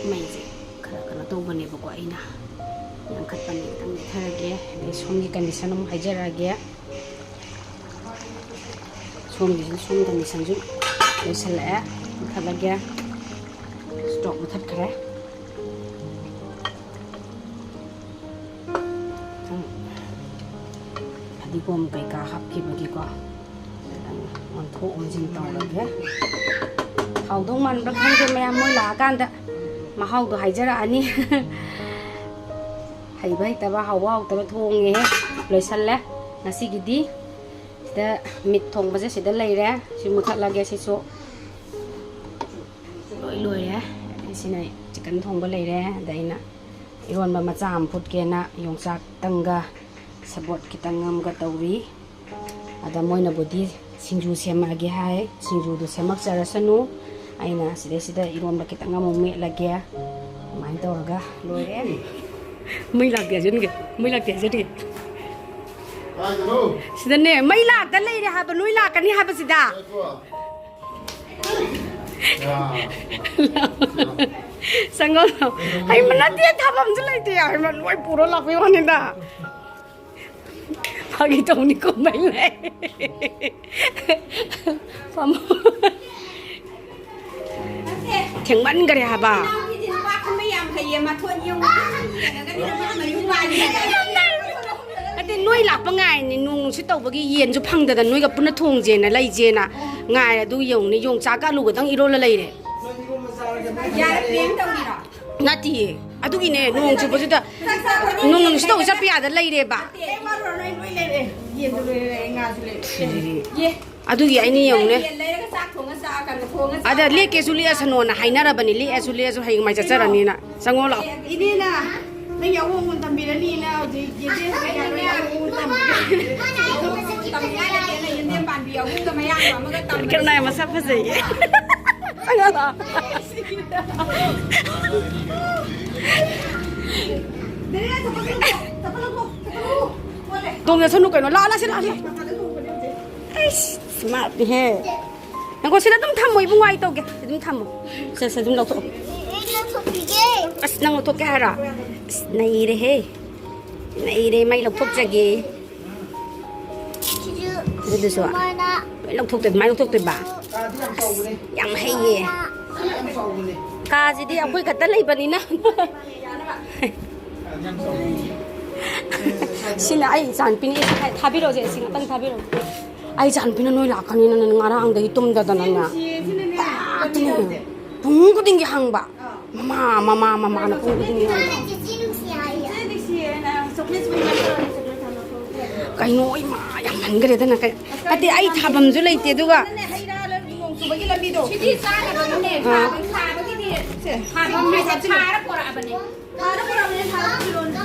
ꯃꯩꯁꯦ ꯈꯔ ꯀꯩꯅꯣ ꯇꯧꯕꯅꯦꯕꯀꯣ, ꯑꯩꯅ ꯌꯥꯡꯈꯠꯄꯅꯦ꯫ ꯈꯤꯇꯪ ꯂꯩꯊꯔꯒꯦ꯫ ꯑꯗꯩ ꯁꯣꯝꯒꯤ condition ꯑꯃꯨꯛ ꯍꯥꯏꯖꯔꯛꯑꯒꯦ꯫ ꯁꯣꯝꯒꯤꯁꯨ, ꯁꯣꯝ condition ꯁꯨ ꯂꯣꯏꯁꯜꯂꯛꯑꯦ꯫ ꯃꯨꯊꯠꯂꯒꯦ꯫ Stove ꯃꯨꯊꯠꯈ꯭ꯔꯦ꯫ ꯐꯗꯤꯒꯣꯝ ꯀꯩꯀꯥ ꯍꯥꯞꯈꯤꯕꯒꯤꯀꯣ, ꯈꯤꯇꯪ ꯑꯣꯟꯊꯣꯛ ꯑꯣꯟꯁꯤꯟ ꯇꯧꯔꯒꯦ꯫ ꯍꯥꯎꯗꯧ ꯃꯥꯟꯕ꯭ꯔꯥ ꯈꯪꯗꯦ, ꯃꯌꯥꯝ ꯃꯣꯏ ꯂꯥꯛꯑꯀꯥꯟꯗ ꯃꯍꯥꯎꯗꯣ ꯍꯥꯏꯖꯔꯛꯑꯅꯤ꯫ ꯍꯩꯕ ꯍꯩꯇꯕ, ꯍꯥꯎꯕ ꯍꯥꯎꯇꯕ ꯊꯣꯡꯉꯦ꯫ ꯂꯣꯏꯁꯜꯂꯦ ꯉꯁꯤꯒꯤꯗꯤ꯫ ꯁꯤꯗ meat ꯊꯣꯡꯕꯁꯦ ꯁꯤꯗ ꯂꯩꯔꯦ꯫ ꯁꯤ ꯃꯨꯊꯠꯂꯒꯦ ꯁꯤꯁꯨ꯫ ꯂꯣꯏ ꯂꯣꯏꯔꯦ꯫ ꯁꯤꯅ chicken ꯊꯣꯡꯕ ꯂꯩꯔꯦ꯫ ꯑꯗ ꯑꯩꯅ ꯏꯔꯣꯟꯕ ꯃꯆꯥ ꯑꯃ ꯐꯨꯠꯀꯦꯅ ꯌꯣꯡꯆꯥꯛ ꯇꯪꯒ ꯁꯦꯕꯣꯠ ꯈꯤꯇꯪ ꯑꯃꯒ ꯇꯧꯔꯤ꯫ ꯑꯗ ꯃꯣꯏꯅꯕꯨꯗꯤ ꯁꯤꯡꯖꯨ ꯁꯦꯝꯃꯛꯑꯒꯦ ꯍꯥꯏ꯫ ꯁꯤꯡꯖꯨꯗꯣ ꯁꯦꯝꯃꯛꯆꯔꯁꯅꯨ꯫ ꯑꯩꯅ ꯁꯤꯗꯩꯁꯤꯗ ꯏꯔꯣꯟꯕ ꯈꯤꯇꯪ ꯑꯃꯨꯛ ꯃꯦꯠꯂꯒꯦ꯫ ꯑꯗꯨꯃꯥꯏꯅ ꯇꯧꯔꯒ ꯂꯣꯏꯔꯦ꯫ ꯃꯩ ꯂꯥꯛꯇꯦ ꯍꯥꯏꯖꯟꯒꯦ, ꯃꯩ ꯂꯥꯛꯇꯦ ꯍꯥꯏꯖꯟꯒꯦ꯫ ꯀꯥꯏꯗꯅꯣ? ꯁꯤꯗꯅꯦ, ꯃꯩ ꯂꯥꯛꯇ ꯂꯩꯔꯦ ꯍꯥꯏꯕ, ꯅꯣꯏ ꯂꯥꯛꯀꯅꯤ ꯍꯥꯏꯕꯁꯤꯗ꯫ ꯉꯥꯏꯈꯣ꯫ ꯌꯥ꯫ ꯁꯪꯒꯣꯝ꯫ ꯍꯩꯃ, ꯅꯠꯇꯦ, ꯊꯥꯐꯝꯁꯨ ꯂꯩꯇꯦ꯫ ꯍꯩꯃ, ꯂꯣꯏ ꯄꯨꯔ ꯂꯥꯛꯄꯩ ꯋꯥꯅꯤꯗ꯫ ꯐꯥꯒꯤ ꯇꯧꯅꯤꯀꯣ, ꯃꯩ ꯂꯥꯛꯑꯦ꯫ ꯐꯝꯃꯣ꯫ ꯊꯦꯡꯃꯟꯈꯔꯦ ꯍꯥꯏꯕ꯫ ꯑꯗꯩ ꯅꯣꯏ ꯂꯥꯛꯄ ꯉꯥꯏꯅꯤ, ꯅꯣꯡ ꯅꯨꯡꯁꯤꯠ ꯇꯧꯕꯒꯤ ꯌꯦꯟꯁꯨ ꯐꯪꯗꯗꯅ ꯅꯣꯏꯒ ꯄꯨꯟꯅ ꯊꯣꯡꯁꯦꯅ ꯂꯩꯁꯦꯅ ꯉꯥꯏꯔꯦ꯫ ꯑꯗꯨ ꯌꯦꯡꯉꯨꯅꯦ, ꯌꯣꯡꯆꯥꯛꯀ ꯑꯂꯨꯒꯗꯪ ꯏꯔꯣꯜꯂ ꯂꯩꯔꯦ꯫ ꯅꯠꯇꯤꯌꯦ, ꯑꯗꯨꯒꯤꯅꯦ ꯅꯣꯡ ꯆꯨꯕꯁꯤꯗ ꯅꯣꯡ ꯅꯨꯡꯁꯤꯠ ꯇꯧꯕ ꯆꯠꯄ ꯌꯥꯗ ꯂꯩꯔꯦꯕ꯫ ꯑꯗꯨꯒꯤ ꯑꯩꯅ ꯌꯦꯡꯉꯨꯅꯦ꯫ ꯑꯗ ꯂꯦꯛꯀꯦꯁꯨ ꯂꯦꯛꯑꯁꯅꯣꯅ ꯍꯥꯏꯅꯔꯕꯅꯤ, ꯂꯦꯛꯑꯁꯨ ꯂꯦꯛꯑꯁꯨ ꯍꯌꯦꯡ ꯃꯥꯏ ꯆꯠꯆꯔꯅꯤꯅ꯫ ꯆꯪꯉꯣ ꯂꯥꯛꯑꯣ꯫ ꯏꯅꯦꯅ ꯅꯪꯒꯤ ꯑꯍꯣꯡꯕ ꯇꯝꯕꯤꯔꯅꯤꯅ ꯍꯧꯖꯤꯛ ꯌꯦꯟꯗꯦꯝ ꯀꯩꯀꯥ ꯂꯣꯏꯅ ꯑꯍꯣꯡꯕ ꯇꯝꯕꯤꯔꯦ꯫ ꯌꯦꯟꯗꯦꯝ ꯄꯥꯝꯕꯤ ꯑꯍꯣꯡꯕ ꯃꯌꯥꯝ ꯑꯃꯒ ꯇꯝꯕꯤꯔꯦ꯫ ꯀꯔꯝꯅ ꯃꯁꯛ ꯐꯖꯩꯌꯦ꯫ ꯆꯪꯉꯣ ꯂꯥꯛꯑꯣ꯫ ꯇꯣꯡꯖꯁꯅꯨ ꯀꯩꯅꯣ, ꯂꯥꯛꯑꯣ, ꯂꯥꯛꯑꯣ, ꯁꯤ ꯂꯥꯛꯑꯣ, ꯁꯤ꯫ ꯑꯩꯁ, smart ꯅꯤꯍꯦ꯫ ꯉꯥꯏꯈꯣ, ꯁꯤꯗ ꯑꯗꯨꯝ ꯊꯝꯃꯣ, ꯏꯕꯨꯡꯉꯣ, ꯑꯩ ꯇꯧꯒꯦ꯫ ꯁꯤ ꯑꯗꯨꯝ ꯊꯝꯃꯣ꯫ ꯁꯦ, ꯁꯦ, ꯑꯗꯨꯝ ꯂꯧꯊꯣꯛꯑꯣ꯫ ꯑꯩ ꯂꯧꯊꯣꯛꯄꯤꯒꯦ꯫ ꯑꯁ, ꯅꯪ ꯂꯧꯊꯣꯛꯀꯦ ꯍꯥꯏꯔꯣ? ꯑꯁ, ꯅꯩꯔꯦꯍꯦ꯫ ꯅꯩꯔꯦ, ꯃꯩ ꯂꯧꯊꯣꯛꯆꯒꯦ꯫ ꯁꯤꯁꯨ ꯑꯗꯨꯗꯨꯁꯨ ꯁꯨꯃꯥꯏꯅ ꯂꯣꯏ ꯂꯧꯊꯣꯛꯇꯣꯏ-, ꯑꯗꯨꯃꯥꯏꯅ ꯂꯧꯊꯣꯛꯇꯣꯏꯕ? ꯑꯁ, ꯌꯥꯝ ꯍꯩꯌꯦ꯫ ꯀꯥꯁꯤꯗꯤ ꯑꯩꯈꯣꯏ ꯈꯛꯇ ꯂꯩꯕꯅꯤꯅ꯫ ꯁꯤꯅ ꯑꯩ ꯏꯆꯥꯅꯨꯄꯤꯅꯤ, ꯁꯤ ꯊꯥꯕꯤꯔꯛꯑꯣꯁꯦ, ꯁꯤ ꯉꯥꯛꯇꯪ ꯊꯥꯕꯤꯔꯛꯑꯣ꯫ ꯑꯩ ꯏꯆꯥꯅꯨꯄꯤꯅ ꯅꯣꯏ ꯂꯥꯛꯀꯅꯤꯅ ꯉꯔꯥꯡꯗꯒꯤ ꯇꯨꯝꯗꯗꯅꯅꯦ꯫ ꯇꯥꯛꯇꯅꯦ꯫ ꯄꯨꯡ ꯈꯨꯗꯤꯡꯒꯤ ꯍꯪꯕ꯫ ꯃꯃꯥ, ꯃꯃꯥ, ꯃꯃꯥꯅ ꯄꯨꯡ ꯈꯨꯗꯤꯡꯒꯤ ꯍꯪꯕ꯫ ꯀꯩꯅꯣ, ꯏꯃꯥ, ꯌꯥꯝ ꯍꯟꯈ꯭ꯔꯦꯗꯅ꯫ ꯀꯩ-, ꯅꯠꯇꯦ, ꯑꯩ ꯊꯥꯐꯝꯁꯨ ꯂꯩꯇꯦ, ꯑꯗꯨꯒ ꯍꯩ ꯔꯥ ꯅꯣꯡ ꯆꯨꯕꯒꯤ ꯂꯝꯕꯤꯗꯣ꯫ ꯁꯤꯗꯤ ꯆꯥꯅꯕꯅꯤꯅꯦ, ꯑꯥ꯫ ꯊꯥꯕ, ꯊꯥꯕꯒꯤꯗꯤ꯫ ꯁꯦ, ꯊꯥꯕꯝ ꯍꯥꯏꯁꯦ ꯊꯥꯔ ꯄꯣꯔꯛꯑꯕꯅꯦ꯫ ꯊꯥꯔ ꯄꯣꯔꯛꯑꯕꯅꯦ, ꯊꯥꯔ ꯄꯣꯔꯛꯑꯕꯅꯦ꯫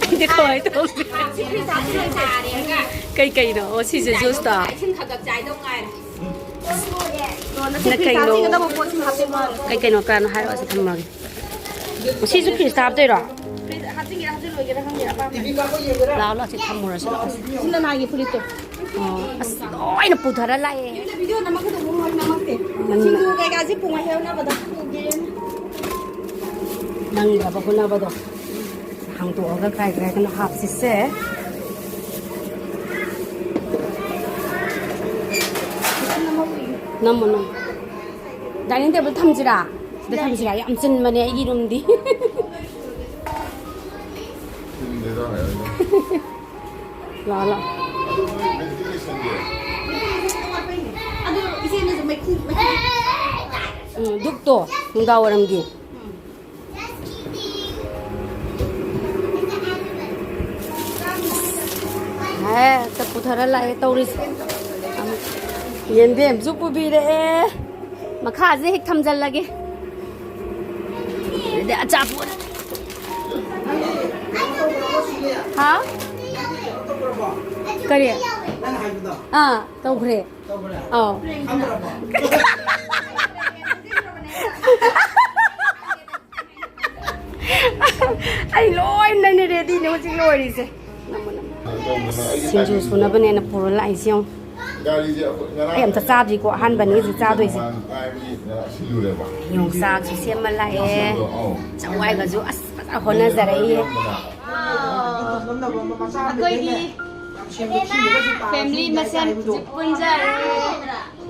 ꯑꯩꯗꯤ ꯀꯃꯥꯏꯅ ꯇꯧꯁꯤ? ꯁꯤ ꯐ꯭ꯔꯤꯖ ꯍꯥꯞꯆꯤꯜꯂꯣ, ꯁꯦ꯫ ꯀꯩ ꯀꯩꯅꯣ? ꯑꯣ, ꯁꯤꯁꯦ ꯖꯨꯁꯇꯣ? ꯏꯁꯤꯡ ꯈꯛ ꯈꯛ ꯆꯥꯏꯗꯧ ꯉꯥꯏꯔꯦ꯫ ꯅ ꯀꯩꯅꯣ? ꯀꯩ ꯀꯩꯅꯣ? ꯀꯥꯟꯅ ꯍꯥꯏꯔꯛꯑꯣ, ꯁꯤ ꯊꯝꯃꯒꯦ꯫ ꯁꯤꯁꯨ ꯐ꯭ꯔꯤꯖꯇ ꯍꯥꯞꯇꯣꯏꯔꯣ? ꯐ꯭ꯔꯤꯖ ꯍꯥꯞꯆꯤꯟꯒꯦꯔꯥ ꯍꯥꯞꯆꯤꯜꯂꯣꯏꯒꯦꯔꯥ ꯈꯪꯗꯦ, ꯑꯄꯥꯝꯕ꯫ ꯂꯥꯛꯑꯣ, ꯂꯥꯛꯑꯣ, ꯁꯤ ꯊꯝꯃꯨꯔꯁꯤ, ꯂꯥꯛꯑꯣ꯫ ꯁꯤꯅ ꯅꯍꯥꯟꯒꯤ ꯐꯨꯔꯤꯠꯇꯣ꯫ ꯑꯣ, ꯑꯁ, ꯂꯣꯏꯅ ꯄꯨꯊꯔ ꯂꯥꯛꯑꯦ꯫ ꯌꯨꯝꯗ ꯚꯤꯗꯤꯑꯣ ꯅꯝꯃꯛꯀꯗꯧꯕ ꯋꯥꯔꯤ ꯅꯝꯃꯛꯇꯦ꯫ ꯅꯪꯅ ꯁꯤꯡꯖꯨ ꯀꯩꯀꯥꯁꯤ ꯄꯨꯡ ꯍꯦꯛ ꯍꯣꯠꯅꯕꯗ ꯄꯨꯒꯦꯅ꯫ ꯅꯪꯒꯤ ꯊꯕꯛ ꯍꯣꯠꯅꯕꯗꯣ꯫ ꯍꯥꯡꯗꯣꯛꯑꯒ ꯀꯥꯏ ꯀꯥꯏꯗꯅꯣ ꯍꯥꯞꯁꯤꯁꯦ꯫ ꯅꯝꯃꯣ, ꯅꯝꯃꯣ꯫ Dining table ꯊꯝꯁꯤꯔꯥ? ꯁꯤꯗ ꯊꯝꯁꯤꯔꯥ? ꯌꯥꯝ ꯆꯤꯟꯕꯅꯦ ꯑꯩꯒꯤ roomꯗꯤ꯫ ꯂꯥꯛꯑꯣ, ꯂꯥꯛꯑꯣ꯫ ꯎꯝ, ꯙꯨꯞꯇꯣ, ꯅꯨꯡꯗꯥꯡ ꯋꯥꯏꯔꯝꯒꯤ꯫ ꯍꯦꯛꯇ ꯄꯨꯊꯔ ꯂꯥꯛꯑꯦ ꯇꯧꯔꯤꯁꯦ꯫ ꯌꯦꯟꯗꯦꯝꯁꯨ ꯄꯨꯕꯤꯔꯛꯑꯦ꯫ ꯃꯈꯥꯁꯦ ꯍꯦꯛ ꯊꯝꯖꯜꯂꯒꯦ꯫ ꯑꯗꯩ ꯑꯆꯥꯄꯣꯠ꯫ ꯍꯥ? ꯀꯔꯤ? ꯑꯥ, ꯇꯧꯈ꯭ꯔꯦ꯫ ꯑꯧ꯫ ꯑꯩ ꯂꯣꯏꯅꯅꯦ readyꯅꯦ ꯍꯧꯖꯤꯛ ꯂꯣꯏꯔꯤꯁꯦ꯫ ꯁꯤꯡꯖꯨ ꯁꯨꯅꯕꯅꯦꯅ ꯄꯨꯔ ꯂꯥꯛꯏꯁꯦ ꯌꯦꯡꯉꯨ꯫ ꯑꯩ ꯑꯝꯇ ꯆꯥꯗ꯭ꯔꯤꯀꯣ, ꯑꯍꯥꯟꯕꯅꯤ ꯍꯧꯖꯤꯛ ꯆꯥꯗꯣꯏꯁꯦ꯫ ꯌꯣꯡꯆꯥꯛꯁꯨ ꯁꯦꯝꯃ ꯂꯥꯛꯑꯦ꯫ ꯆꯋꯥꯏꯒꯁꯨ ꯑꯁ ꯐꯖꯅ ꯍꯣꯠꯅꯖꯔꯛꯏꯌꯦ꯫ ꯑꯩꯈꯣꯏꯒꯤ family ꯃꯁꯦꯟ ꯍꯧꯖꯤꯛ ꯄꯨꯟꯖꯔꯦ꯫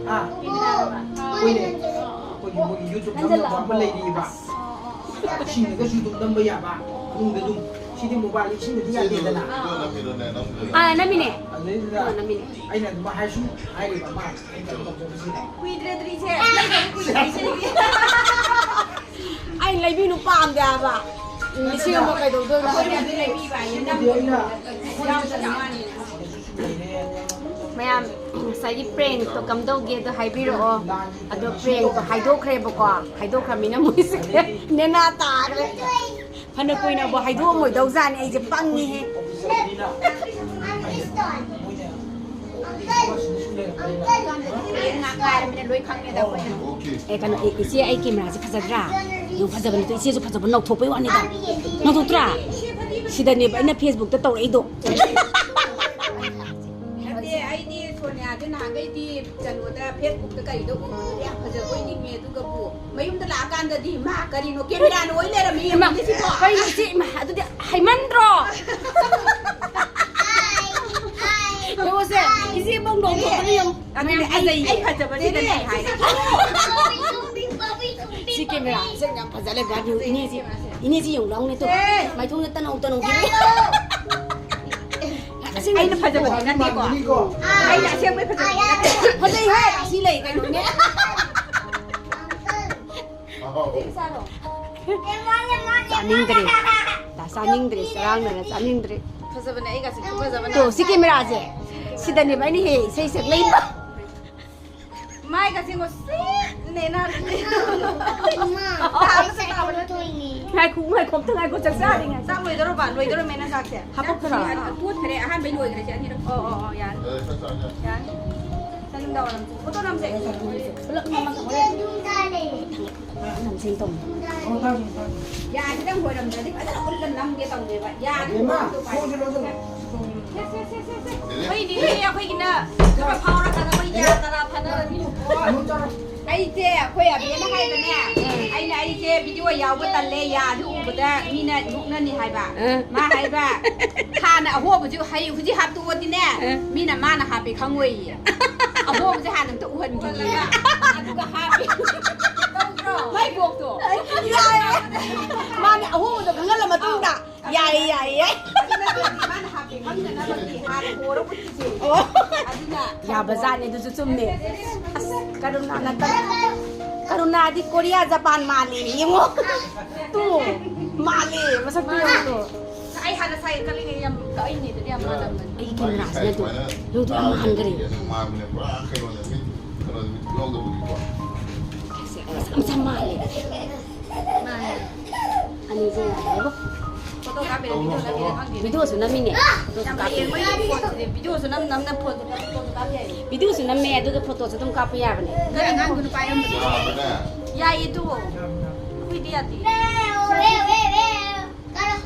ꯍꯥ? ꯍꯣꯏꯅꯦ꯫ ꯑꯩꯈꯣꯏꯒꯤ ꯃꯣꯏꯒꯤ YouTube ꯆꯪꯅꯕ ꯑꯃ ꯂꯩꯔꯤꯕ꯫ ꯏꯁꯤꯡꯗꯒꯁꯨ ꯑꯗꯨꯝ ꯅꯝꯕ ꯌꯥꯕ꯫ ꯃꯅꯨꯡꯗ ꯑꯗꯨꯝ꯫ ꯁꯤꯗꯤ mobile ꯏꯁꯤꯡꯗꯗꯤ ꯌꯥꯗꯦꯗꯅ꯫ ꯑꯥ, ꯅꯝꯃꯤꯅꯦ꯫ ꯑꯗꯨꯗꯩꯗꯨꯗ ꯑꯥ, ꯅꯝꯃꯤꯅꯦ꯫ ꯑꯩꯅ ꯑꯗꯨꯝ ꯍꯥꯏ-, ꯁꯨꯝ ꯍꯥꯏꯔꯤꯕ ꯑꯃ, ꯑꯩꯅ ꯀꯩꯅꯣ ꯇꯧꯖꯕꯁꯤꯗ꯫ ꯀꯨꯏꯗ꯭ꯔꯦ ꯑꯗꯨꯗꯤ ꯏꯆꯦ꯫ ꯅꯪꯒ ꯑꯃꯨꯛ ꯀꯨꯏꯗ꯭ꯔꯦ ꯏꯆꯦ꯫ ꯑꯩ ꯂꯩꯕꯤꯅꯨ ꯄꯥꯝꯗꯦ ꯍꯥꯏꯕ꯫ ꯂꯤꯁꯤꯡ ꯑꯃ ꯀꯩꯗꯧꯗꯣꯏꯅꯣ? ꯑꯩꯈꯣꯏꯅ ꯑꯗꯨ ꯂꯩꯕꯤꯕ ꯍꯥꯏꯌꯦ, ꯅꯪ ꯁꯤꯗꯤ ꯑꯩꯅ ꯌꯥꯝ ꯆꯠꯂꯝꯃꯅꯤ꯫ ꯃꯌꯥꯝ ꯉꯁꯥꯏꯒꯤ prankꯇꯣ ꯀꯝꯗꯧꯒꯦꯗꯣ ꯍꯥꯏꯕꯤꯔꯛꯑꯣ꯫ ꯑꯗꯣ prankꯇꯣ ꯍꯥꯏꯗꯣꯛꯈ꯭ꯔꯦꯕꯀꯣ, ꯍꯥꯏꯗꯣꯛꯈ꯭ꯔꯃꯤꯅ ꯃꯣꯏꯁꯦ ꯅꯦꯅꯥ ꯇꯥꯈ꯭ꯔꯦ꯫ ꯐꯅ ꯀꯨꯏꯅꯕꯨ ꯍꯥꯏꯗꯣꯛꯑꯝꯃꯣꯏꯗꯧꯖꯥꯠꯅꯤ, ꯑꯩꯁꯦ ꯄꯪꯉꯤꯍꯦ꯫ ꯍꯌꯦꯡ ꯉꯥꯛ ꯉꯥꯏꯔꯃꯤꯅ ꯂꯣꯏ ꯈꯪꯉꯦꯗ ꯑꯩꯈꯣꯏꯅ꯫ ꯑꯦ, ꯀꯩꯅꯣ, ꯑꯦ, ꯏꯆꯦ, ꯑꯩ cameraꯁꯦ ꯐꯖꯗ꯭ꯔꯥ? ꯌꯦꯡꯉꯨ, ꯐꯖꯕ ꯅꯠꯇꯦ, ꯏꯆꯦꯁꯨ ꯐꯖꯕ ꯅꯧꯊꯣꯛꯄꯩ ꯋꯥꯅꯤꯗ꯫ ꯅꯧꯊꯣꯛꯇ꯭ꯔꯥ? ꯁꯤꯗꯅꯦꯕ ꯑꯩꯅ Facebookꯇ ꯇꯧꯔꯛꯏꯗꯣ꯫ ꯅꯠꯇꯦ, ꯑꯩꯗꯤ ꯁꯣꯅꯤꯌꯥꯁꯦ ꯅꯍꯥꯟꯈꯩꯗꯤ ꯀꯩꯅꯣꯗ, Facebookꯇ ꯀꯩꯗ ꯎꯕꯗꯗꯤ ꯌꯥꯝ ꯐꯖꯕꯣꯏ ꯅꯤꯡꯉꯦ, ꯑꯗꯨꯒꯕꯨ ꯌꯨꯝꯗ ꯂꯥꯛꯑꯀꯥꯟꯗꯗꯤ ꯃꯥ ꯀꯔꯤꯅꯣ ꯀꯦꯃꯦꯔꯥꯅ ꯑꯣꯏ ꯂꯩꯔꯝꯃꯤ, ꯏꯃꯥ, ꯌꯦꯡꯉꯨꯅꯦ ꯁꯤꯕꯣ꯫ ꯀꯩꯅꯣ ꯏꯆꯦ, ꯏꯃꯥ, ꯑꯗꯨꯗꯤ ꯍꯩꯃꯟꯗ꯭ꯔꯣ? ꯌꯦꯡꯉꯨꯁꯦ, ꯏꯆꯦ ꯃꯧ ꯅꯣꯡꯊꯣꯛꯄꯅ ꯌꯦꯡꯉꯨ꯫ ꯑꯗꯨꯅꯦ, ꯃꯌꯥꯝ ꯑꯩ, ꯐꯖꯩꯌꯦ꯫ ꯑꯩ ꯐꯖꯕꯁꯤꯗꯅꯦ ꯑꯩ ꯍꯥꯏꯔꯤꯁꯦ꯫ ꯁꯤ ꯀꯦꯃꯦꯔꯥꯁꯦ ꯌꯥꯝ ꯐꯖ ꯂꯩꯕ ꯏꯅꯦꯁꯦ꯫ ꯏꯅꯦꯁꯤ ꯌꯦꯡꯉꯨ ꯂꯥꯎꯅꯦ ꯇꯨ꯫ ꯑꯦ! ꯃꯥꯏꯊꯣꯡꯗ ꯇꯅꯧ ꯇꯅꯧ ꯌꯦꯡꯉꯨ꯫ ꯑꯁꯦꯡꯕ ꯑꯩꯅ ꯐꯖꯕꯗꯤ ꯅꯠꯇꯦꯀꯣ꯫ ꯑꯩꯅ ꯑꯁꯦꯡꯕꯩ ꯐꯖꯕꯗꯤ ꯅꯠꯇꯦ꯫ ꯐꯖꯩꯍꯦ, ꯑꯁꯤ ꯂꯩ ꯀꯩꯅꯣꯅꯦ꯫ ꯆꯥꯅꯤꯡꯗ꯭ꯔꯦ꯫ ꯆꯥꯅꯤꯡꯗ꯭ꯔꯦ, ꯆꯔꯥꯡꯅꯔ ꯆꯥꯅꯤꯡꯗ꯭ꯔꯦ꯫ ꯐꯖꯕꯅꯦ, ꯑꯩꯒꯁꯦ ꯈꯨꯐꯖꯕꯅꯦ꯫ ꯇꯣ, ꯁꯤ ꯀꯦꯃꯦꯔꯥꯁꯦ꯫ ꯁꯤꯗꯅꯦꯕ ꯑꯩꯅ ꯍꯦꯛ ꯏꯁꯩ ꯁꯛꯂꯛꯏꯕ꯫ ꯃꯥꯏꯒꯁꯦ ꯉꯣꯁꯤꯛꯅꯦ ꯅꯥꯟꯕꯅꯦ꯫ ꯉꯥꯏꯈꯣ, ꯉꯥꯏꯈꯣ, ꯑꯝꯇ ꯉꯥꯏꯈꯣ, ꯆꯥꯛ ꯆꯥꯔꯤꯉꯩ꯫ ꯆꯥꯛ ꯂꯣꯏꯗꯧꯔꯕ? ꯂꯣꯏꯗꯧꯔꯝꯃꯦ ꯅꯪ ꯆꯥꯛꯁꯦ? ꯍꯥꯄꯛꯈ꯭ꯔꯣ? ꯇꯣꯠꯈ꯭ꯔꯦ, ꯑꯍꯥꯟꯕꯩ ꯂꯣꯏꯈ꯭ꯔꯦ, ꯁꯤ ꯑꯅꯤꯔꯛ꯫ ꯑꯣ, ꯑꯣ, ꯑꯣ, ꯌꯥꯔꯦ꯫ ꯌꯥꯔꯦ꯫ ꯁꯟ ꯅꯨꯡꯗꯥꯡ ꯋꯥꯏꯔꯝ ꯐꯣꯇꯣ ꯅꯝꯁꯦ꯫ ꯄꯨꯂꯞ ꯅꯝꯃꯒ ꯍꯣꯔꯦꯟ꯫ ꯅꯝꯁꯦ ꯇꯧꯅꯤ꯫ ꯌꯥꯁꯤꯗꯪ ꯍꯣꯏꯔꯝꯗ꯭ꯔꯗꯤ ꯐꯖꯅ ꯎꯠꯂ ꯅꯝꯒꯦ ꯇꯧꯅꯦꯕ꯫ ꯌꯥꯗꯤ ꯕꯦꯝꯃ, ꯍꯣꯏꯔꯝꯗꯧ ꯃꯥꯜꯂꯦ꯫ ꯊꯣꯡꯁꯦ ꯂꯣꯟꯁꯤꯜꯂꯣ꯫ ꯁꯦ, ꯁꯦ, ꯁꯦ, ꯁꯦ, ꯁꯦ꯫ ꯑꯩꯈꯣꯏꯗꯤ ꯑꯩꯈꯣꯏꯒꯤꯅ ꯈꯔ ꯐꯥꯎꯔꯀꯥꯟꯗ ꯑꯩꯈꯣꯏ ꯌꯥ ꯇꯔꯥ ꯐꯥꯅꯔꯅꯤ꯫ ꯑꯃꯨꯛ ꯆꯠꯂꯣ꯫ ꯑꯩꯁꯦ ꯑꯩꯈꯣꯏ ꯑꯕꯦꯅ ꯍꯥꯏꯕꯅꯦ, ꯑꯩꯅ ꯑꯩꯁꯦ ꯚꯤꯗꯤꯑꯣ ꯌꯥꯎꯕ ꯇꯜꯂꯦ, ꯌꯥꯗꯤ ꯎꯕꯗ ꯃꯤꯅ ꯅꯣꯛꯅꯅꯤ ꯍꯥꯏꯕ꯫ ꯑ꯫ ꯃꯥ ꯍꯥꯏꯕ, ꯍꯥꯟꯅ ꯑꯍꯣꯕꯁꯨ ꯍꯩ ꯍꯧꯖꯤꯛ ꯍꯥꯞꯇꯣꯛꯑꯗꯤꯅꯦ, ꯑ꯫ ꯃꯤꯅ ꯃꯥꯅ ꯍꯥꯞꯄꯦ ꯈꯪꯉꯣꯏꯌꯦ꯫ ꯑꯍꯣꯕꯁꯦ ꯍꯥꯟꯅ ꯑꯝꯇ ꯎꯍꯟꯈꯤꯒꯦ꯫ ꯑꯗꯨꯒ ꯍꯥꯞꯄꯦ꯫ ꯇꯧꯗ꯭ꯔꯣ? ꯃꯥꯏ ꯀꯣꯛꯇꯣ꯫ ꯌꯥꯏꯌꯦ꯫ ꯃꯥꯅꯦ, ꯑꯍꯣꯕꯗꯣ ꯈꯪꯍꯜꯂ ꯃꯇꯨꯡꯗ꯫ ꯑꯧ꯫ ꯌꯥꯏꯌꯦ, ꯌꯥꯏꯌꯦ꯫ ꯑꯗꯨ ꯅꯠꯇ꯭ꯔꯗꯤ ꯃꯥꯅ ꯍꯥꯞꯄꯦ ꯈꯪꯅꯅꯕꯒꯤ ꯍꯥꯟꯅ ꯍꯣꯔ ꯎꯠꯈꯤꯁꯦ꯫ ꯑꯣ꯫ ꯑꯗꯨꯅ ꯌꯥꯕꯖꯥꯠꯅꯤ, ꯑꯗꯨꯁꯨ ꯆꯨꯝꯃꯦ꯫ ꯑꯁ, ꯀꯔꯨꯅꯥ ꯅꯠꯇꯅ꯫ ꯀꯔꯨꯅꯥꯗꯤ ꯀꯣꯔꯤꯌꯥ, ꯖꯄꯥꯟ ꯃꯥꯜꯂꯦ, ꯌꯦꯡꯉꯣ꯫ ꯇꯨ, ꯃꯥꯜꯂꯦ, ꯃꯁꯛꯇꯨ ꯌꯦꯡꯉꯣ ꯇꯨ꯫ ꯑꯩ ꯍꯥꯟꯅ ꯁꯥꯏ ꯈꯜꯂꯤꯉꯩ ꯌꯥꯝ ꯀꯛꯏꯅꯦ, ꯑꯗꯨꯗꯤ ꯌꯥꯝ ꯃꯥꯜꯂꯝꯕꯅꯤ꯫ ꯑꯩꯒꯤ ꯀꯦꯃꯦꯔꯥꯁꯤꯅ ꯇꯨ, ꯌꯦꯡꯉꯨ ꯇꯨ, ꯌꯥꯝ ꯃꯥꯟꯈ꯭ꯔꯦ꯫ ꯃꯥꯟꯕꯅꯦ, ꯄꯨꯔꯥ ꯀꯩꯅꯣꯅꯦ, ꯃꯤꯠ, ꯀꯩꯅꯣꯅꯦ, ꯃꯤꯠ ꯌꯥꯎꯗꯕꯒꯤꯀꯣ꯫ ꯃꯁꯛ ꯌꯥꯝ ꯆꯝ ꯃꯥꯜꯂꯦ꯫ ꯃꯥꯅꯦ꯫ ꯑꯅꯤꯁꯦ ꯌꯥꯗ꯭ꯔꯦꯕꯣ꯫ ꯐꯣꯇꯣ ꯀꯥꯞꯄꯤꯔ ꯚꯤꯗꯤꯑꯣ ꯅꯝꯃꯤꯔ ꯈꯪꯗꯦ꯫ ꯚꯤꯗꯤꯑꯣꯁꯨ ꯅꯝꯃꯤꯅꯦ, ꯐꯣꯇꯣꯁꯨ ꯌꯥꯝ ꯀꯥꯞꯄꯤ꯫ ꯍꯩꯌꯦ ꯃꯣꯏꯒꯤ ꯐꯣꯟꯁꯤꯗꯤ꯫ ꯚꯤꯗꯤꯑꯣꯁꯨ ꯅꯝ, ꯅꯝꯅ ꯐꯣꯟꯁꯨ ꯀꯥꯞ-, ꯐꯣꯟꯁꯨ ꯀꯥꯞ ꯌꯥꯏꯌꯦ꯫ ꯚꯤꯗꯤꯑꯣꯁꯨ ꯅꯝꯃꯦ, ꯑꯗꯨꯒ ꯐꯣꯇꯣꯁꯨ ꯑꯗꯨꯝ ꯀꯥꯞꯄ ꯌꯥꯕꯅꯦ꯫ ꯅꯣꯏ ꯑꯉꯥꯡꯗꯨ ꯅꯨꯄꯥ ꯌꯥꯝꯕꯗꯣ꯫ ꯌꯥꯕꯅꯦ꯫ ꯌꯥꯏꯌꯦ ꯑꯗꯨ꯫ ꯑꯩꯈꯣꯏꯗꯤ ꯌꯥꯗꯦ꯫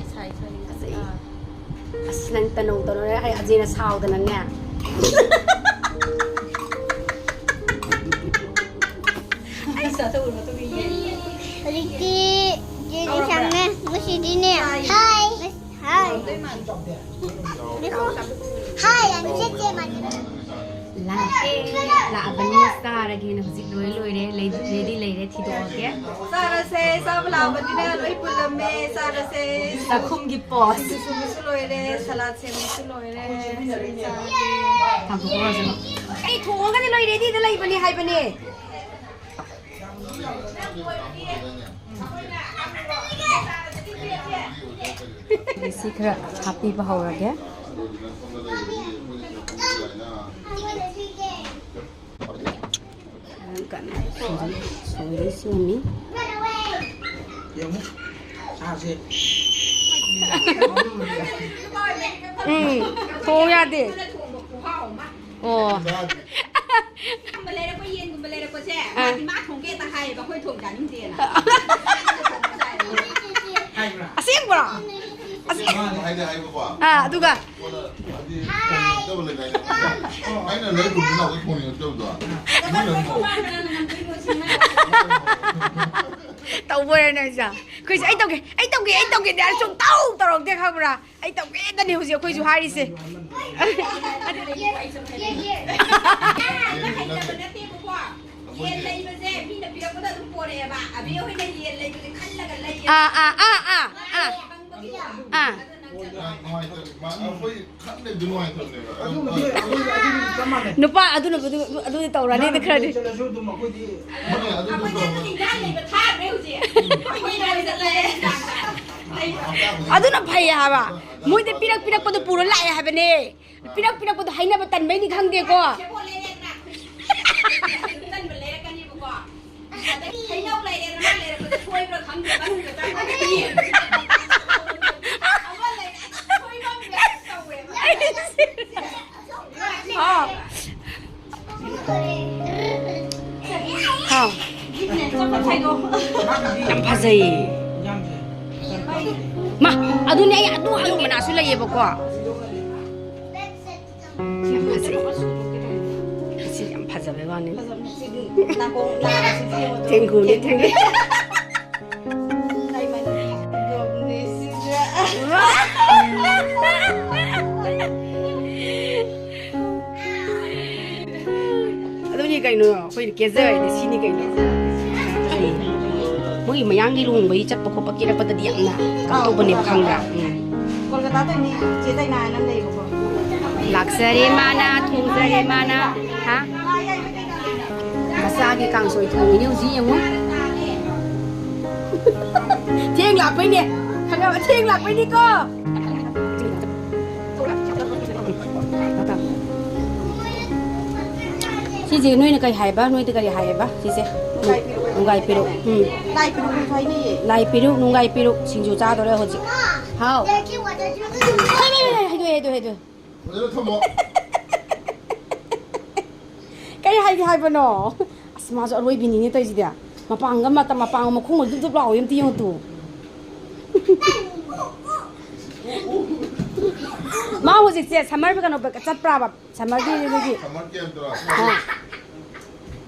ꯏꯁꯥ, ꯏꯁꯥꯒꯤ꯫ ꯑꯁ, ꯅꯪ ꯇꯅꯧ ꯇꯅꯧ ꯑꯩ ꯑꯖꯦꯅ ꯁꯥꯎꯗꯅꯅꯦ꯫ ꯑꯩ ꯆꯥꯊꯣꯛꯎꯔ ꯃꯇꯨꯡꯗ ꯌꯦꯟ꯫ ꯍꯧꯖꯤꯛꯇꯤ ꯆꯦꯗꯤ ꯁꯪꯉꯦ꯫ ꯉꯁꯤꯗꯤꯅꯦ꯫ ꯍꯥꯏ꯫ ꯍꯥꯏ꯫ ꯍꯥꯏ, ꯌꯥꯝ ꯆꯦꯠ ꯆꯦꯠ ꯃꯥꯜꯂꯦ꯫ ꯂꯥꯛꯑꯦ, ꯂꯥꯛꯑꯕꯅꯤꯅ ꯆꯥꯔꯒꯦꯅ ꯍꯧꯖꯤꯛ ꯂꯣꯏ ꯂꯣꯏꯔꯦ꯫ ꯂꯩꯗꯤ ꯂꯩꯔꯦ, ꯊꯤꯗꯣꯛꯑꯒꯦ꯫ ꯆꯥꯔꯁꯦ, ꯆꯥꯕ ꯂꯥꯛꯑꯕꯅꯤꯅ ꯂꯣꯏ ꯄꯨꯜꯂꯝꯃꯦ, ꯆꯥꯔꯁꯦ꯫ ꯆꯥꯛꯈꯨꯝꯒꯤ ꯄꯣꯁ꯫ ꯁꯨꯕꯁꯨ ꯂꯣꯏꯔꯦ, ꯁꯂꯥꯗ ꯁꯦꯝꯕꯁꯨ ꯂꯣꯏꯔꯦ꯫ ꯆꯥꯔꯒꯦ꯫ ꯊꯥꯡꯗꯣꯛꯈ꯭ꯔꯣ꯫ ꯑꯩ ꯊꯣꯡꯉꯒꯗꯤ ꯂꯣꯏ ꯔꯦꯗꯤꯗ ꯂꯩꯕꯅꯦ ꯍꯥꯏꯕꯅꯦ꯫ ꯁꯤ ꯈꯔ ꯍꯥꯞꯄꯤꯕ ꯍꯧꯔꯒꯦ꯫ ꯀꯟꯅ ꯁꯣꯏꯔꯤ, ꯁꯣꯏꯔꯤ ꯁꯦꯝꯃꯤ꯫ ꯌꯦꯡꯉꯨ, ꯁꯥꯁꯦ꯫ ꯎꯝ, ꯊꯣꯡ ꯌꯥꯗꯦ꯫ ꯑꯣ꯫ ꯌꯦꯟꯒꯨꯝꯕ ꯂꯩꯔꯛꯄ, ꯌꯦꯟꯒꯨꯝꯕ ꯂꯩꯔꯛꯄꯁꯦ, ꯑꯥ꯫ ꯃꯥꯗꯤ ꯃꯥ ꯊꯣꯡꯒꯦ ꯍꯦꯛꯇ ꯍꯥꯏꯌꯦꯕ, ꯑꯩꯈꯣꯏ ꯊꯣꯡ ꯆꯥꯅꯤꯡꯗꯦꯅ꯫ ꯑꯁꯦꯡꯕ꯭ꯔꯣ? ꯑꯁꯦꯡ-, ꯃꯥꯅ ꯍꯥꯏꯗꯤ ꯍꯥꯏꯕꯀꯣ꯫ ꯑꯥ, ꯑꯗꯨꯒ? ꯍꯥꯏꯗꯤ ꯊꯣꯡꯅꯤꯡꯗꯕ ꯂꯩꯗꯥꯏꯅꯦ? ꯑꯩꯅ ꯂꯣꯏ ꯊꯣꯡꯅꯤꯡꯕ ꯉꯥꯛꯇ ꯊꯣꯡꯅꯤꯡꯉꯛꯇꯕꯗꯣ꯫ ꯃꯤꯅ ꯑꯃꯨꯛ ꯇꯧꯕ ꯑꯣꯏꯔꯦ ꯅꯪꯁꯦ꯫ ꯑꯩꯈꯣꯏꯁꯦ "ꯑꯩ ꯇꯧꯒꯦ, ꯑꯩ ꯇꯧꯒꯦ, ꯑꯩ ꯇꯧꯒꯦ" ꯍꯥꯏꯔ ꯁꯨꯡꯇꯧ ꯇꯧꯔꯛꯇꯦ, ꯈꯪꯕ꯭ꯔꯥ? "ꯑꯩ ꯇꯧꯒꯦꯗꯅꯤ" ꯍꯧꯖꯤꯛ ꯑꯩꯈꯣꯏꯁꯨ ꯍꯥꯏꯔꯤꯁꯦ꯫ ꯌꯦꯟ ꯂꯩꯕꯁꯦ ꯃꯤꯅ ꯄꯤꯔꯛꯄꯗ ꯑꯗꯨꯝ ꯄꯣꯔꯛꯑꯦꯕ꯫ ꯑꯕꯦ ꯍꯣꯏꯅ ꯌꯦꯟ ꯂꯩꯕꯁꯦ ꯈꯜꯂꯒ ꯂꯩꯌꯦꯕ꯫ ꯑꯥ, ꯑꯥ, ꯑꯥ, ꯑꯥ, ꯑꯥ꯫ ꯈꯪꯕꯒꯤ ꯋꯥ꯫ ꯑꯥ꯫ ꯑꯗꯨꯅ ꯅꯪ ꯆꯠꯂꯣ꯫ ꯑꯗꯨꯕꯨꯗꯤ, ꯑꯩꯈꯣꯏ ꯈꯟꯕꯩꯗꯨ ꯅꯨꯡꯉꯥꯏꯇꯕꯅꯦꯕ꯫ ꯑꯗꯨꯕꯨꯗꯤ, ꯑꯗꯨꯕꯨꯗꯤ, ꯑꯗꯨꯕꯨꯗꯤ ꯆꯞ ꯃꯥꯟꯅꯩ꯫ ꯅꯨꯄꯥ ꯑꯗꯨꯅ ꯑꯗꯨ, ꯑꯗꯨꯗꯤ ꯇꯧꯔꯅꯤꯗ ꯈꯔꯗꯤ꯫ ꯆꯠꯂꯁꯨ ꯑꯗꯨꯝ ꯑꯩꯈꯣꯏꯗꯤ ꯃꯥꯅꯦ, ꯑꯗꯨ ꯑꯗꯨꯝ ꯑꯩꯈꯣꯏꯗꯤ ꯇꯧꯔꯅꯤ꯫ ꯏꯟꯖꯥꯡ ꯂꯩꯕ ꯊꯥꯗ꯭ꯔꯦ ꯍꯧꯖꯤꯛ꯫ ꯑꯩꯈꯣꯏꯅ ꯑꯣꯏꯅ ꯆꯠꯂꯦ ꯏꯟꯖꯥꯡꯗ꯫ ꯑꯗꯨꯅ ꯐꯩ ꯍꯥꯏꯕ꯫ ꯃꯣꯏꯗ ꯄꯤꯔꯛ ꯄꯤꯔꯛꯄꯗꯣ ꯄꯨꯔ ꯂꯥꯛꯑꯦ ꯍꯥꯏꯕꯅꯦ꯫ ꯄꯤꯔꯛ ꯄꯤꯔꯛꯄꯗꯣ ꯍꯥꯏꯅꯕ ꯇꯟꯕꯩꯅꯤ ꯈꯪꯗꯦꯀꯣ꯫ ꯁꯦꯕꯣꯠ ꯂꯩꯔꯦꯗꯅ꯫ ꯑꯗꯨꯝ ꯇꯟꯕ ꯂꯩꯔꯛꯀꯅꯦꯕꯀꯣ꯫ ꯑꯗꯩ ꯍꯩꯅꯧ ꯂꯩꯔꯦꯗꯅ, ꯃꯥ ꯂꯩꯔꯛꯄꯗ ꯁꯣꯏꯕ꯭ꯔꯥ ꯈꯪꯗꯦ, ꯃꯅꯨꯡꯗ ꯆꯪꯉꯒ ꯌꯦꯡꯉꯦ꯫ ꯑꯃ ꯂꯩꯔꯦ, ꯑꯁ, ꯁꯣꯏꯕ ꯑꯃ ꯂꯩꯔꯦ ꯇꯧꯋꯦꯕ꯫ ꯑꯥ꯫ ꯍꯥꯎ꯫ ꯌꯥꯝ ꯐꯖꯩꯌꯦ꯫ ꯃꯥ, ꯑꯗꯨꯅꯦ ꯑꯩ ꯑꯗꯨ ꯍꯥꯏꯕ ꯃꯅꯥꯁꯨ ꯂꯩꯌꯦꯕꯀꯣ꯫ ꯌꯥꯝ ꯐꯖꯩ꯫ ꯑꯁꯤ ꯌꯥꯝ ꯐꯖꯕꯩ ꯋꯥꯅꯤ꯫ ꯊꯦꯡꯒꯨꯅꯤ, ꯊꯦꯡꯒꯨ꯫ ꯀꯩꯅꯣ ꯑꯩꯈꯣꯏꯅ ꯀꯦꯖꯔꯗꯤ ꯁꯤꯅꯤ ꯀꯩꯅꯣ꯫ ꯃꯣꯏꯒꯤ ꯃꯌꯥꯡꯒꯤ ꯂꯨꯍꯣꯡꯕꯒꯤ ꯆꯠꯄ ꯈꯣꯠꯄ ꯀꯦꯔꯛꯄꯗꯗꯤ ꯌꯥꯝꯅ ꯀꯥꯎꯊꯣꯛꯄꯅꯦꯕ, ꯈꯪꯕ꯭ꯔꯥ? ꯎꯝ꯫ ꯀꯣꯜꯀꯇꯥꯗꯩꯅꯤ꯫ ꯆꯦ ꯗꯥꯏꯅꯥ ꯍꯥꯏꯅ ꯑꯃ ꯂꯩꯌꯦꯕꯀꯣ꯫ ꯂꯥꯛꯆꯔꯦ ꯃꯥꯅ, ꯊꯣꯡꯖꯔꯦ ꯃꯥꯅ꯫ ꯍꯥ? ꯃꯆꯥꯒꯤ ꯀꯥꯡꯁꯣꯏ ꯊꯣꯡꯉꯤꯅꯦ ꯍꯧꯖꯤꯛ ꯌꯦꯡꯉꯨ꯫ ꯊꯦꯡ ꯂꯥꯛꯄꯩꯅꯦ꯫ ꯈꯪꯉꯕ? ꯊꯦꯡ ꯂꯥꯛꯄꯩꯅꯤꯀꯣ꯫ ꯁꯤꯁꯦ ꯅꯣꯏꯅ ꯀꯔꯤ ꯍꯥꯏꯕ? ꯅꯣꯏꯗ ꯀꯔꯤ ꯍꯥꯏꯌꯦꯕ? ꯁꯤꯁꯦ ꯅꯨꯡꯒꯥꯏ ꯄꯦꯔꯨꯛ꯫ ꯎꯝ꯫ ꯂꯥꯏ ꯄꯦꯔꯨꯛꯁꯨ ꯍꯥꯏꯅꯩꯌꯦ꯫ ꯂꯥꯏ ꯄꯦꯔꯨꯛ, ꯅꯨꯡꯒꯥꯏ ꯄꯦꯔꯨꯛ ꯁꯤꯡꯖꯨ ꯆꯥꯗꯣꯔꯦ ꯍꯧꯖꯤꯛ꯫ ꯍꯥꯎ꯫ ꯍꯩ, ꯍꯩ, ꯍꯩ, ꯍꯩꯗꯣꯛꯑꯦ, ꯍꯩꯗꯣꯛꯑꯦ, ꯍꯩꯗꯣꯛꯑꯦ꯫ ꯐꯖꯅ ꯊꯝꯃꯣ꯫ ꯀꯔꯤ ꯍꯥꯏꯒꯦ ꯍꯥꯏꯕꯅꯣ? ꯑꯁ, ꯃꯥꯁꯨ ꯑꯔꯣꯏꯕꯤꯅꯤꯅꯦ ꯇꯧꯔꯤꯁꯤꯗꯤ꯫ ꯃꯄꯥꯡꯒ ꯃꯇꯝ, ꯃꯄꯥꯡ ꯃꯈꯣꯡꯒ ꯗꯨꯞ ꯗꯨꯞ ꯂꯥꯎꯋꯦ, ꯑꯝꯇ ꯌꯦꯡꯉꯨ ꯇꯨ꯫ ꯃꯥ ꯍꯧꯖꯤꯛꯁꯦ summer ꯀꯩꯅꯣ ꯆꯠꯄ꯭ꯔꯥꯕ? Summerꯒꯤ ꯅꯣꯏꯒꯤ ꯁꯝꯃꯔ ꯀꯦꯝꯇꯔꯣ? ꯑꯥ꯫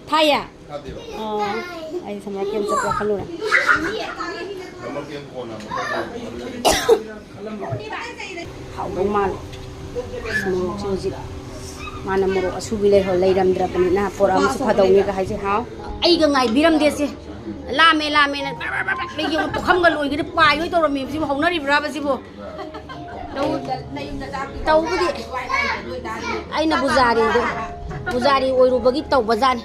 ꯊꯥꯏꯌꯦ? ꯊꯥꯗꯦꯕ꯫ ꯑꯣ, ꯑꯩ summer camp ꯆꯠꯄ꯭ꯔꯥ ꯈꯜꯂꯨꯔꯦ꯫ Summer camp ꯀꯣꯟꯅ ꯑꯃꯨꯛ ꯇꯧꯖꯔꯛꯀꯦ꯫ ꯍꯥꯎꯗꯧ ꯃꯥꯜꯂꯦ꯫ ꯃꯣꯔꯣꯛꯁꯦ ꯍꯧꯖꯤꯛ ꯃꯥꯅ ꯃꯣꯔꯣꯛ ꯑꯁꯨꯕꯤ ꯂꯩꯍꯧ-, ꯂꯩꯔꯝꯗ꯭ꯔꯕꯅꯤꯅ ꯄꯣꯔꯛꯑꯝꯁꯨ ꯐꯗꯧꯅꯤꯒ ꯍꯥꯏꯁꯦ꯫ ꯍꯥꯎ꯫ ꯑꯩꯒ ꯉꯥꯏꯕꯤꯔꯝꯗꯦꯁꯦ꯫ ꯂꯥꯝꯃꯦ, ꯂꯥꯝꯃꯦꯅ ꯕꯔ ꯕꯔ ꯕꯔ ꯕꯔ ꯌꯦꯡꯉꯨ, ꯄꯨꯈꯝꯒ ꯂꯣꯏꯒ꯭ꯔꯦ, ꯄꯥꯏ ꯂꯣꯏ ꯇꯧꯔꯝꯃꯦꯕ꯫ ꯁꯤꯕꯨ ꯍꯧꯅꯔꯤꯕ꯭ꯔꯥꯕ ꯁꯤꯕꯨ? ꯇꯧ-, ꯇꯧꯕꯗꯤ ꯑꯩꯅ ꯄꯨꯖꯥꯔꯤꯗꯣ, ꯄꯨꯖꯥꯔꯤ ꯑꯣꯏꯔꯨꯕꯒꯤ ꯇꯧꯕꯖꯥꯠꯅꯤ꯫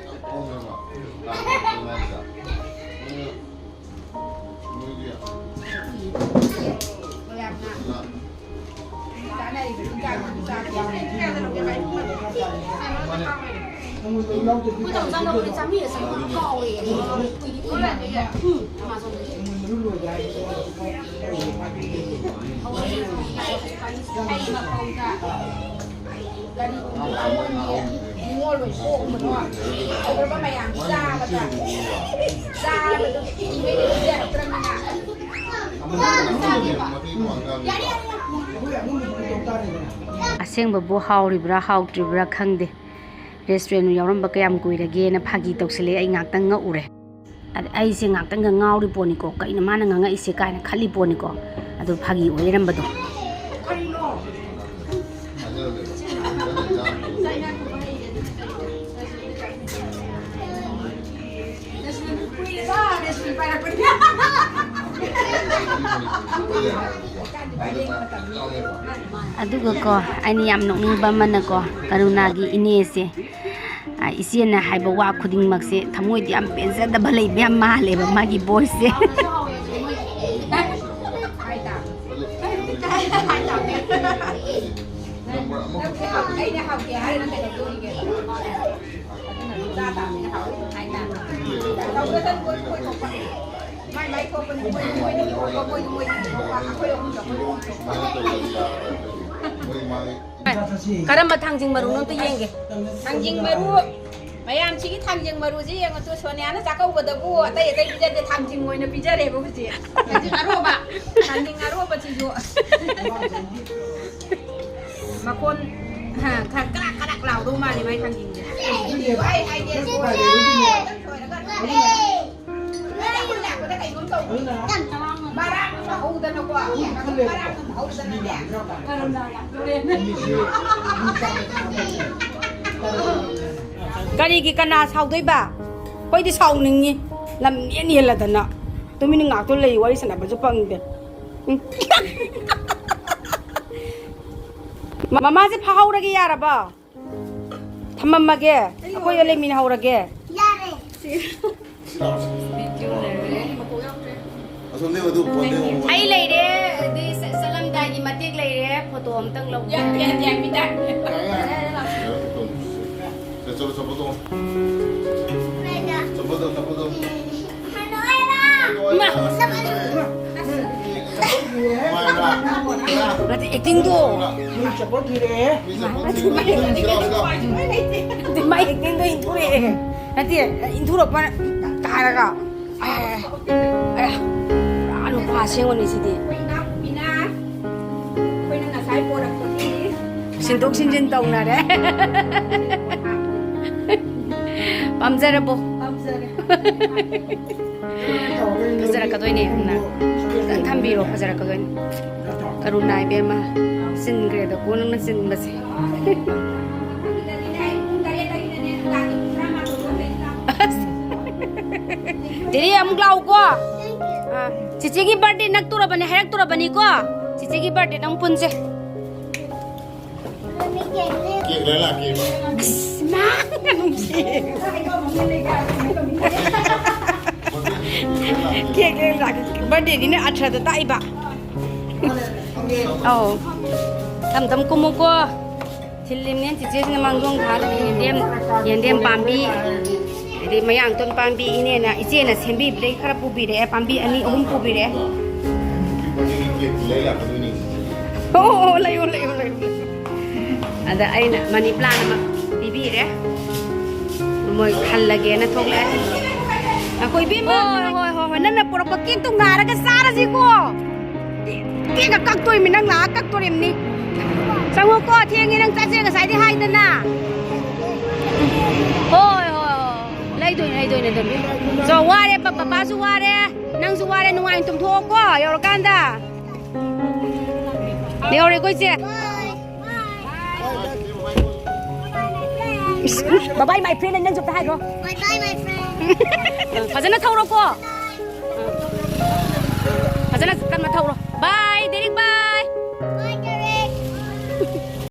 ꯑꯁꯦꯡꯕꯕꯨ ꯍꯥꯎꯔꯤꯕ꯭ꯔꯥ ꯍꯥꯎꯇ꯭ꯔꯤꯕ꯭ꯔꯥ ꯈꯪꯗꯦ꯫ Restaurant ꯌꯥꯎꯔꯝꯕ ꯀꯌꯥꯝ ꯀꯨꯏꯔꯒꯦꯅ ꯐꯥꯒꯤ ꯇꯧꯁꯤꯜꯂꯦ꯫ ꯑꯩ ꯉꯥꯛꯇꯪ ꯉꯛꯎꯔꯦ꯫ ꯑꯗ ꯑꯩꯁꯦ ꯉꯥꯛꯇꯪꯒ ꯉꯥꯎꯔꯤ ꯄꯣꯠꯅꯤꯀꯣ, ꯀꯩꯅꯣ ꯃꯥꯅ ꯉꯥꯡꯉꯛꯏꯁꯦ ꯀꯥꯏꯅ ꯈꯜꯂꯤ ꯄꯣꯠꯅꯤꯀꯣ꯫ ꯑꯗꯨ ꯐꯥꯒꯤ ꯑꯣꯏ ꯂꯩꯔꯝꯕꯗꯣ꯫ ꯀꯔꯤꯅꯣ? ꯆꯥꯛ ꯏꯟꯖꯥꯡ ꯊꯣꯡꯕ ꯍꯩꯔꯦ ꯑꯗꯨꯅ ꯀꯩꯅꯣ? ꯑꯗꯨꯒꯀꯣ, ꯑꯩꯅ ꯌꯥꯝ ꯅꯣꯛꯅꯤꯡꯕ ꯑꯃꯅꯀꯣ, ꯀꯔꯨꯅꯥꯒꯤ ꯏꯅꯦꯁꯦ, ꯑ, ꯏꯆꯦꯅ ꯍꯥꯏꯕ ꯋꯥ ꯈꯨꯗꯤꯡꯃꯛꯁꯦ ꯊꯃꯣꯏꯗꯤ ꯌꯥꯝ ꯄꯦꯟꯖꯗꯕ ꯂꯩꯕ ꯌꯥꯝ ꯃꯥꯜꯂꯦꯕ ꯃꯥꯒꯤ ꯚꯣꯏꯁꯁꯦ꯫ ꯀꯔꯝꯕ ꯊꯥꯡꯖꯤꯡ ꯃꯔꯨꯅꯣ ꯑꯝꯇ ꯌꯦꯡꯒꯦ꯫ ꯊꯥꯡꯖꯤꯡ ꯃꯔꯨ, ꯃꯌꯥꯝꯁꯤꯒꯤ ꯊꯥꯡꯖꯤꯡ ꯃꯔꯨꯁꯤ ꯌꯦꯡꯉꯨ ꯇꯨ, ꯁꯣꯅꯤꯌꯥꯅ ꯆꯥꯛꯀꯧꯕꯗꯕꯨ ꯑꯇꯩ ꯑꯇꯩ ꯄꯤꯖꯗꯦ, ꯊꯥꯡꯖꯤꯡ ꯑꯣꯏꯅ ꯄꯤꯖꯔꯦꯕ ꯍꯧꯖꯤꯛ꯫ ꯊꯥꯡꯖꯤꯡ ꯑꯔꯣꯕ, ꯊꯥꯡꯖꯤꯡ ꯑꯔꯣꯕꯁꯤꯁꯨ꯫ ꯃꯈꯣꯟ, ꯍꯥ, ꯈꯔ ꯀ꯭ꯔꯥꯛ ꯀ꯭ꯔꯥꯛ ꯂꯥꯎꯗꯧ ꯃꯥꯜꯂꯦ ꯃꯥꯏ ꯊꯥꯡꯖꯤꯡꯁꯦ꯫ ꯑꯩ ꯍꯥꯏꯒꯦ, ꯁꯣꯏꯔꯒ ꯀꯔꯤꯒꯤ ꯀꯅꯥ ꯁꯥꯎꯗꯣꯏꯕ? ꯑꯩꯈꯣꯏꯗꯤ ꯁꯥꯎꯅꯤꯡꯉꯤ꯫ ꯂꯝ ꯍꯦꯟ ꯍꯦꯜꯂꯗꯅ꯫ ꯇꯨꯃꯤꯟꯅ ꯉꯥꯛꯇ ꯂꯩ, ꯋꯥꯔꯤ ꯁꯥꯟꯅꯕꯁꯨ ꯐꯪꯗꯦ꯫ ꯎꯝ꯫ ꯃꯃꯥꯁꯦ ꯐꯥꯍꯧꯔꯒꯦ ꯌꯥꯔꯕꯣ? ꯊꯝꯃꯝꯃꯒꯦ꯫ ꯑꯩꯈꯣꯏꯒ ꯂꯩꯃꯤꯟꯅꯍꯧꯔꯒꯦ꯫ ꯌꯥꯔꯦ꯫ ꯑꯁꯣꯝꯗꯩ ꯑꯗꯨ ꯐꯣꯟꯗꯩ ꯑꯃꯨꯛ ꯑꯩ ꯂꯩꯔꯦ, ꯑꯗꯨꯗꯤ ꯆꯠ-, ꯆꯠꯂꯝꯗꯥꯏꯒꯤ ꯃꯇꯦꯛ ꯂꯩꯔꯦ, ꯐꯣꯇꯣ ꯑꯝꯇꯪ ꯂꯧꯒꯦ꯫ ꯌꯥ, ꯌꯥ, ꯌꯥ, ꯌꯥ, ꯌꯥ꯫ ꯆꯠꯂꯣ, ꯆꯠꯂꯣ, ꯆꯠꯂꯣ꯫ ꯆꯠꯂꯣ, ꯆꯠꯂꯣ, ꯆꯠꯂꯣ꯫ ꯏꯃꯥ! ꯅꯠꯇꯦ, ꯑꯦꯛꯇꯤꯡꯗꯣ꯫ ꯅꯠꯇꯦ, ꯃꯥꯏ ꯑꯦꯛꯇꯤꯡꯗꯣ ꯏꯟꯊꯣꯔꯛꯑꯦ꯫ ꯅꯠꯇꯦ, ꯏꯟꯊꯣꯔꯛꯄ ꯇꯥꯔꯒ꯫ ꯑꯦ, ꯑꯦ, ꯄꯨꯔꯥ ꯅꯨꯄꯥ ꯑꯁꯦꯡꯕꯅꯤ ꯁꯤꯗꯤ꯫ ꯁꯤꯟꯗꯣꯛ ꯁꯤꯟꯖꯤꯟ ꯇꯧꯅꯔꯦ꯫ ꯄꯥꯝꯖꯔꯕꯣ? ꯐꯖꯔꯛꯀꯗꯣꯏꯅꯦ ꯌꯥꯝꯅ꯫ ꯈꯤꯇꯪ ꯊꯝꯕꯤꯔꯣ, ꯐꯖꯔꯛꯀꯗꯣꯏꯅꯦ꯫ ꯀꯔꯨꯅꯥ ꯏꯕꯦꯝꯃ, ꯆꯤꯟꯈ꯭ꯔꯦꯗꯀꯣ ꯅꯪꯅ ꯆꯤꯟꯕꯁꯦ꯫ ꯑꯁ꯫ ꯔꯦ, ꯑꯃꯨꯛ ꯂꯥꯛꯎꯀꯣ꯫ ꯑꯥ, ꯆꯤꯆꯦꯒꯤ ꯕꯥꯔꯗꯦ ꯅꯛꯇꯣꯔꯕꯅꯤ, ꯍꯥꯏꯔꯛꯇꯣꯔꯕꯅꯤꯀꯣ꯫ ꯆꯤꯆꯦꯒꯤ ꯕꯥꯔꯗꯦꯗ ꯑꯃꯨꯛ ꯄꯨꯟꯁꯦ꯫ ꯀꯦꯛ ꯂꯩ ꯂꯥꯛꯀꯦꯕ꯫ ꯑꯁ, ꯃꯥ ꯅꯨꯡꯁꯤ꯫ ꯀꯦꯛ ꯂꯩ ꯂꯥꯛꯀꯦ꯫ ꯕꯥꯔꯗꯦꯅꯤꯅ ꯑꯊ꯭ꯔꯗ ꯇꯥꯛꯏꯕ꯫ ꯑꯧ꯫ ꯇꯝ ꯇꯝ ꯀꯨꯝꯃꯨꯀꯣ꯫ ꯊꯤꯜꯂꯤꯝꯅꯦ ꯆꯤꯆꯦꯁꯤꯅ ꯃꯥꯡꯒꯣꯟ ꯊꯥꯔꯒ ꯌꯦꯟꯗꯦꯝ, ꯌꯦꯟꯗꯦꯝ ꯄꯥꯝꯕꯤ, ꯑꯗꯩ ꯃꯌꯥꯡꯇꯣꯟ ꯄꯥꯝꯕꯤ ꯏꯅꯦꯅ, ꯏꯆꯦꯅ ꯁꯦꯝꯕꯤꯕꯗꯩ ꯈꯔ ꯄꯨꯕꯤꯔꯛꯑꯦ, ꯄꯥꯝꯕꯤ ꯑꯅꯤ ꯑꯍꯨꯝ ꯄꯨꯕꯤꯔꯛꯑꯦ꯫ ꯑꯣ, ꯑꯣ, ꯑꯣ, ꯂꯩꯌꯣ, ꯂꯩꯌꯣ, ꯂꯩꯌꯣ꯫ ꯑꯗ ꯑꯩꯅ ꯃꯅꯤ ꯄ꯭ꯂꯥꯟ ꯑꯃ ꯄꯤꯕꯤꯔꯦ꯫ ꯃꯣꯏ ꯈꯜꯂꯒꯦꯅ ꯊꯣꯛꯂꯛꯑꯦ꯫ ꯑꯩꯈꯣꯏ ꯏꯕꯦꯝꯃ, ꯍꯣꯏ, ꯍꯣꯏ, ꯍꯣꯏ, ꯍꯣꯏ, ꯅꯪꯅ ꯄꯨꯔꯛꯄ ꯀꯦꯛꯇꯣ ꯉꯥꯏꯔꯒ ꯆꯥꯔꯁꯤꯀꯣ꯫ ꯀꯦꯛꯀ ꯀꯛꯇꯣꯏꯃꯤ, ꯅꯪ ꯂꯥꯛꯑ ꯀꯛꯇꯣꯔꯤꯝꯅꯤ꯫ ꯆꯪꯉꯣꯀꯣ, ꯊꯦꯡꯉꯦ, ꯅꯪ ꯆꯠꯁꯦ ꯉꯁꯥꯏꯗꯤ ꯍꯥꯏꯗꯅ꯫ ꯍꯣꯏ, ꯍꯣꯏ, ꯍꯣꯏ, ꯂꯩꯗꯣꯏꯅꯦ, ꯂꯩꯗꯣꯏꯅꯦ ꯑꯗꯨꯝ꯫ ꯆꯣ, ꯋꯥꯔꯦ, ꯄ-, ꯄꯄꯥꯁꯨ ꯋꯥꯔꯦ, ꯅꯪꯁꯨ ꯋꯥꯔꯦ, ꯅꯨꯡꯉꯥꯏꯅ ꯇꯨꯝꯊꯣꯛꯑꯣꯀꯣ ꯌꯧꯔꯀꯥꯟꯗ꯫ ꯌꯧꯔꯦꯀꯣ, ꯏꯆꯦ? Bye bye, my friend, ꯅꯪꯁꯨ ꯑꯝꯇ ꯍꯥꯏꯈ꯭ꯔꯣ꯫ Bye bye, my friend. ꯐꯖꯅ ꯊꯧꯔꯣꯀꯣ꯫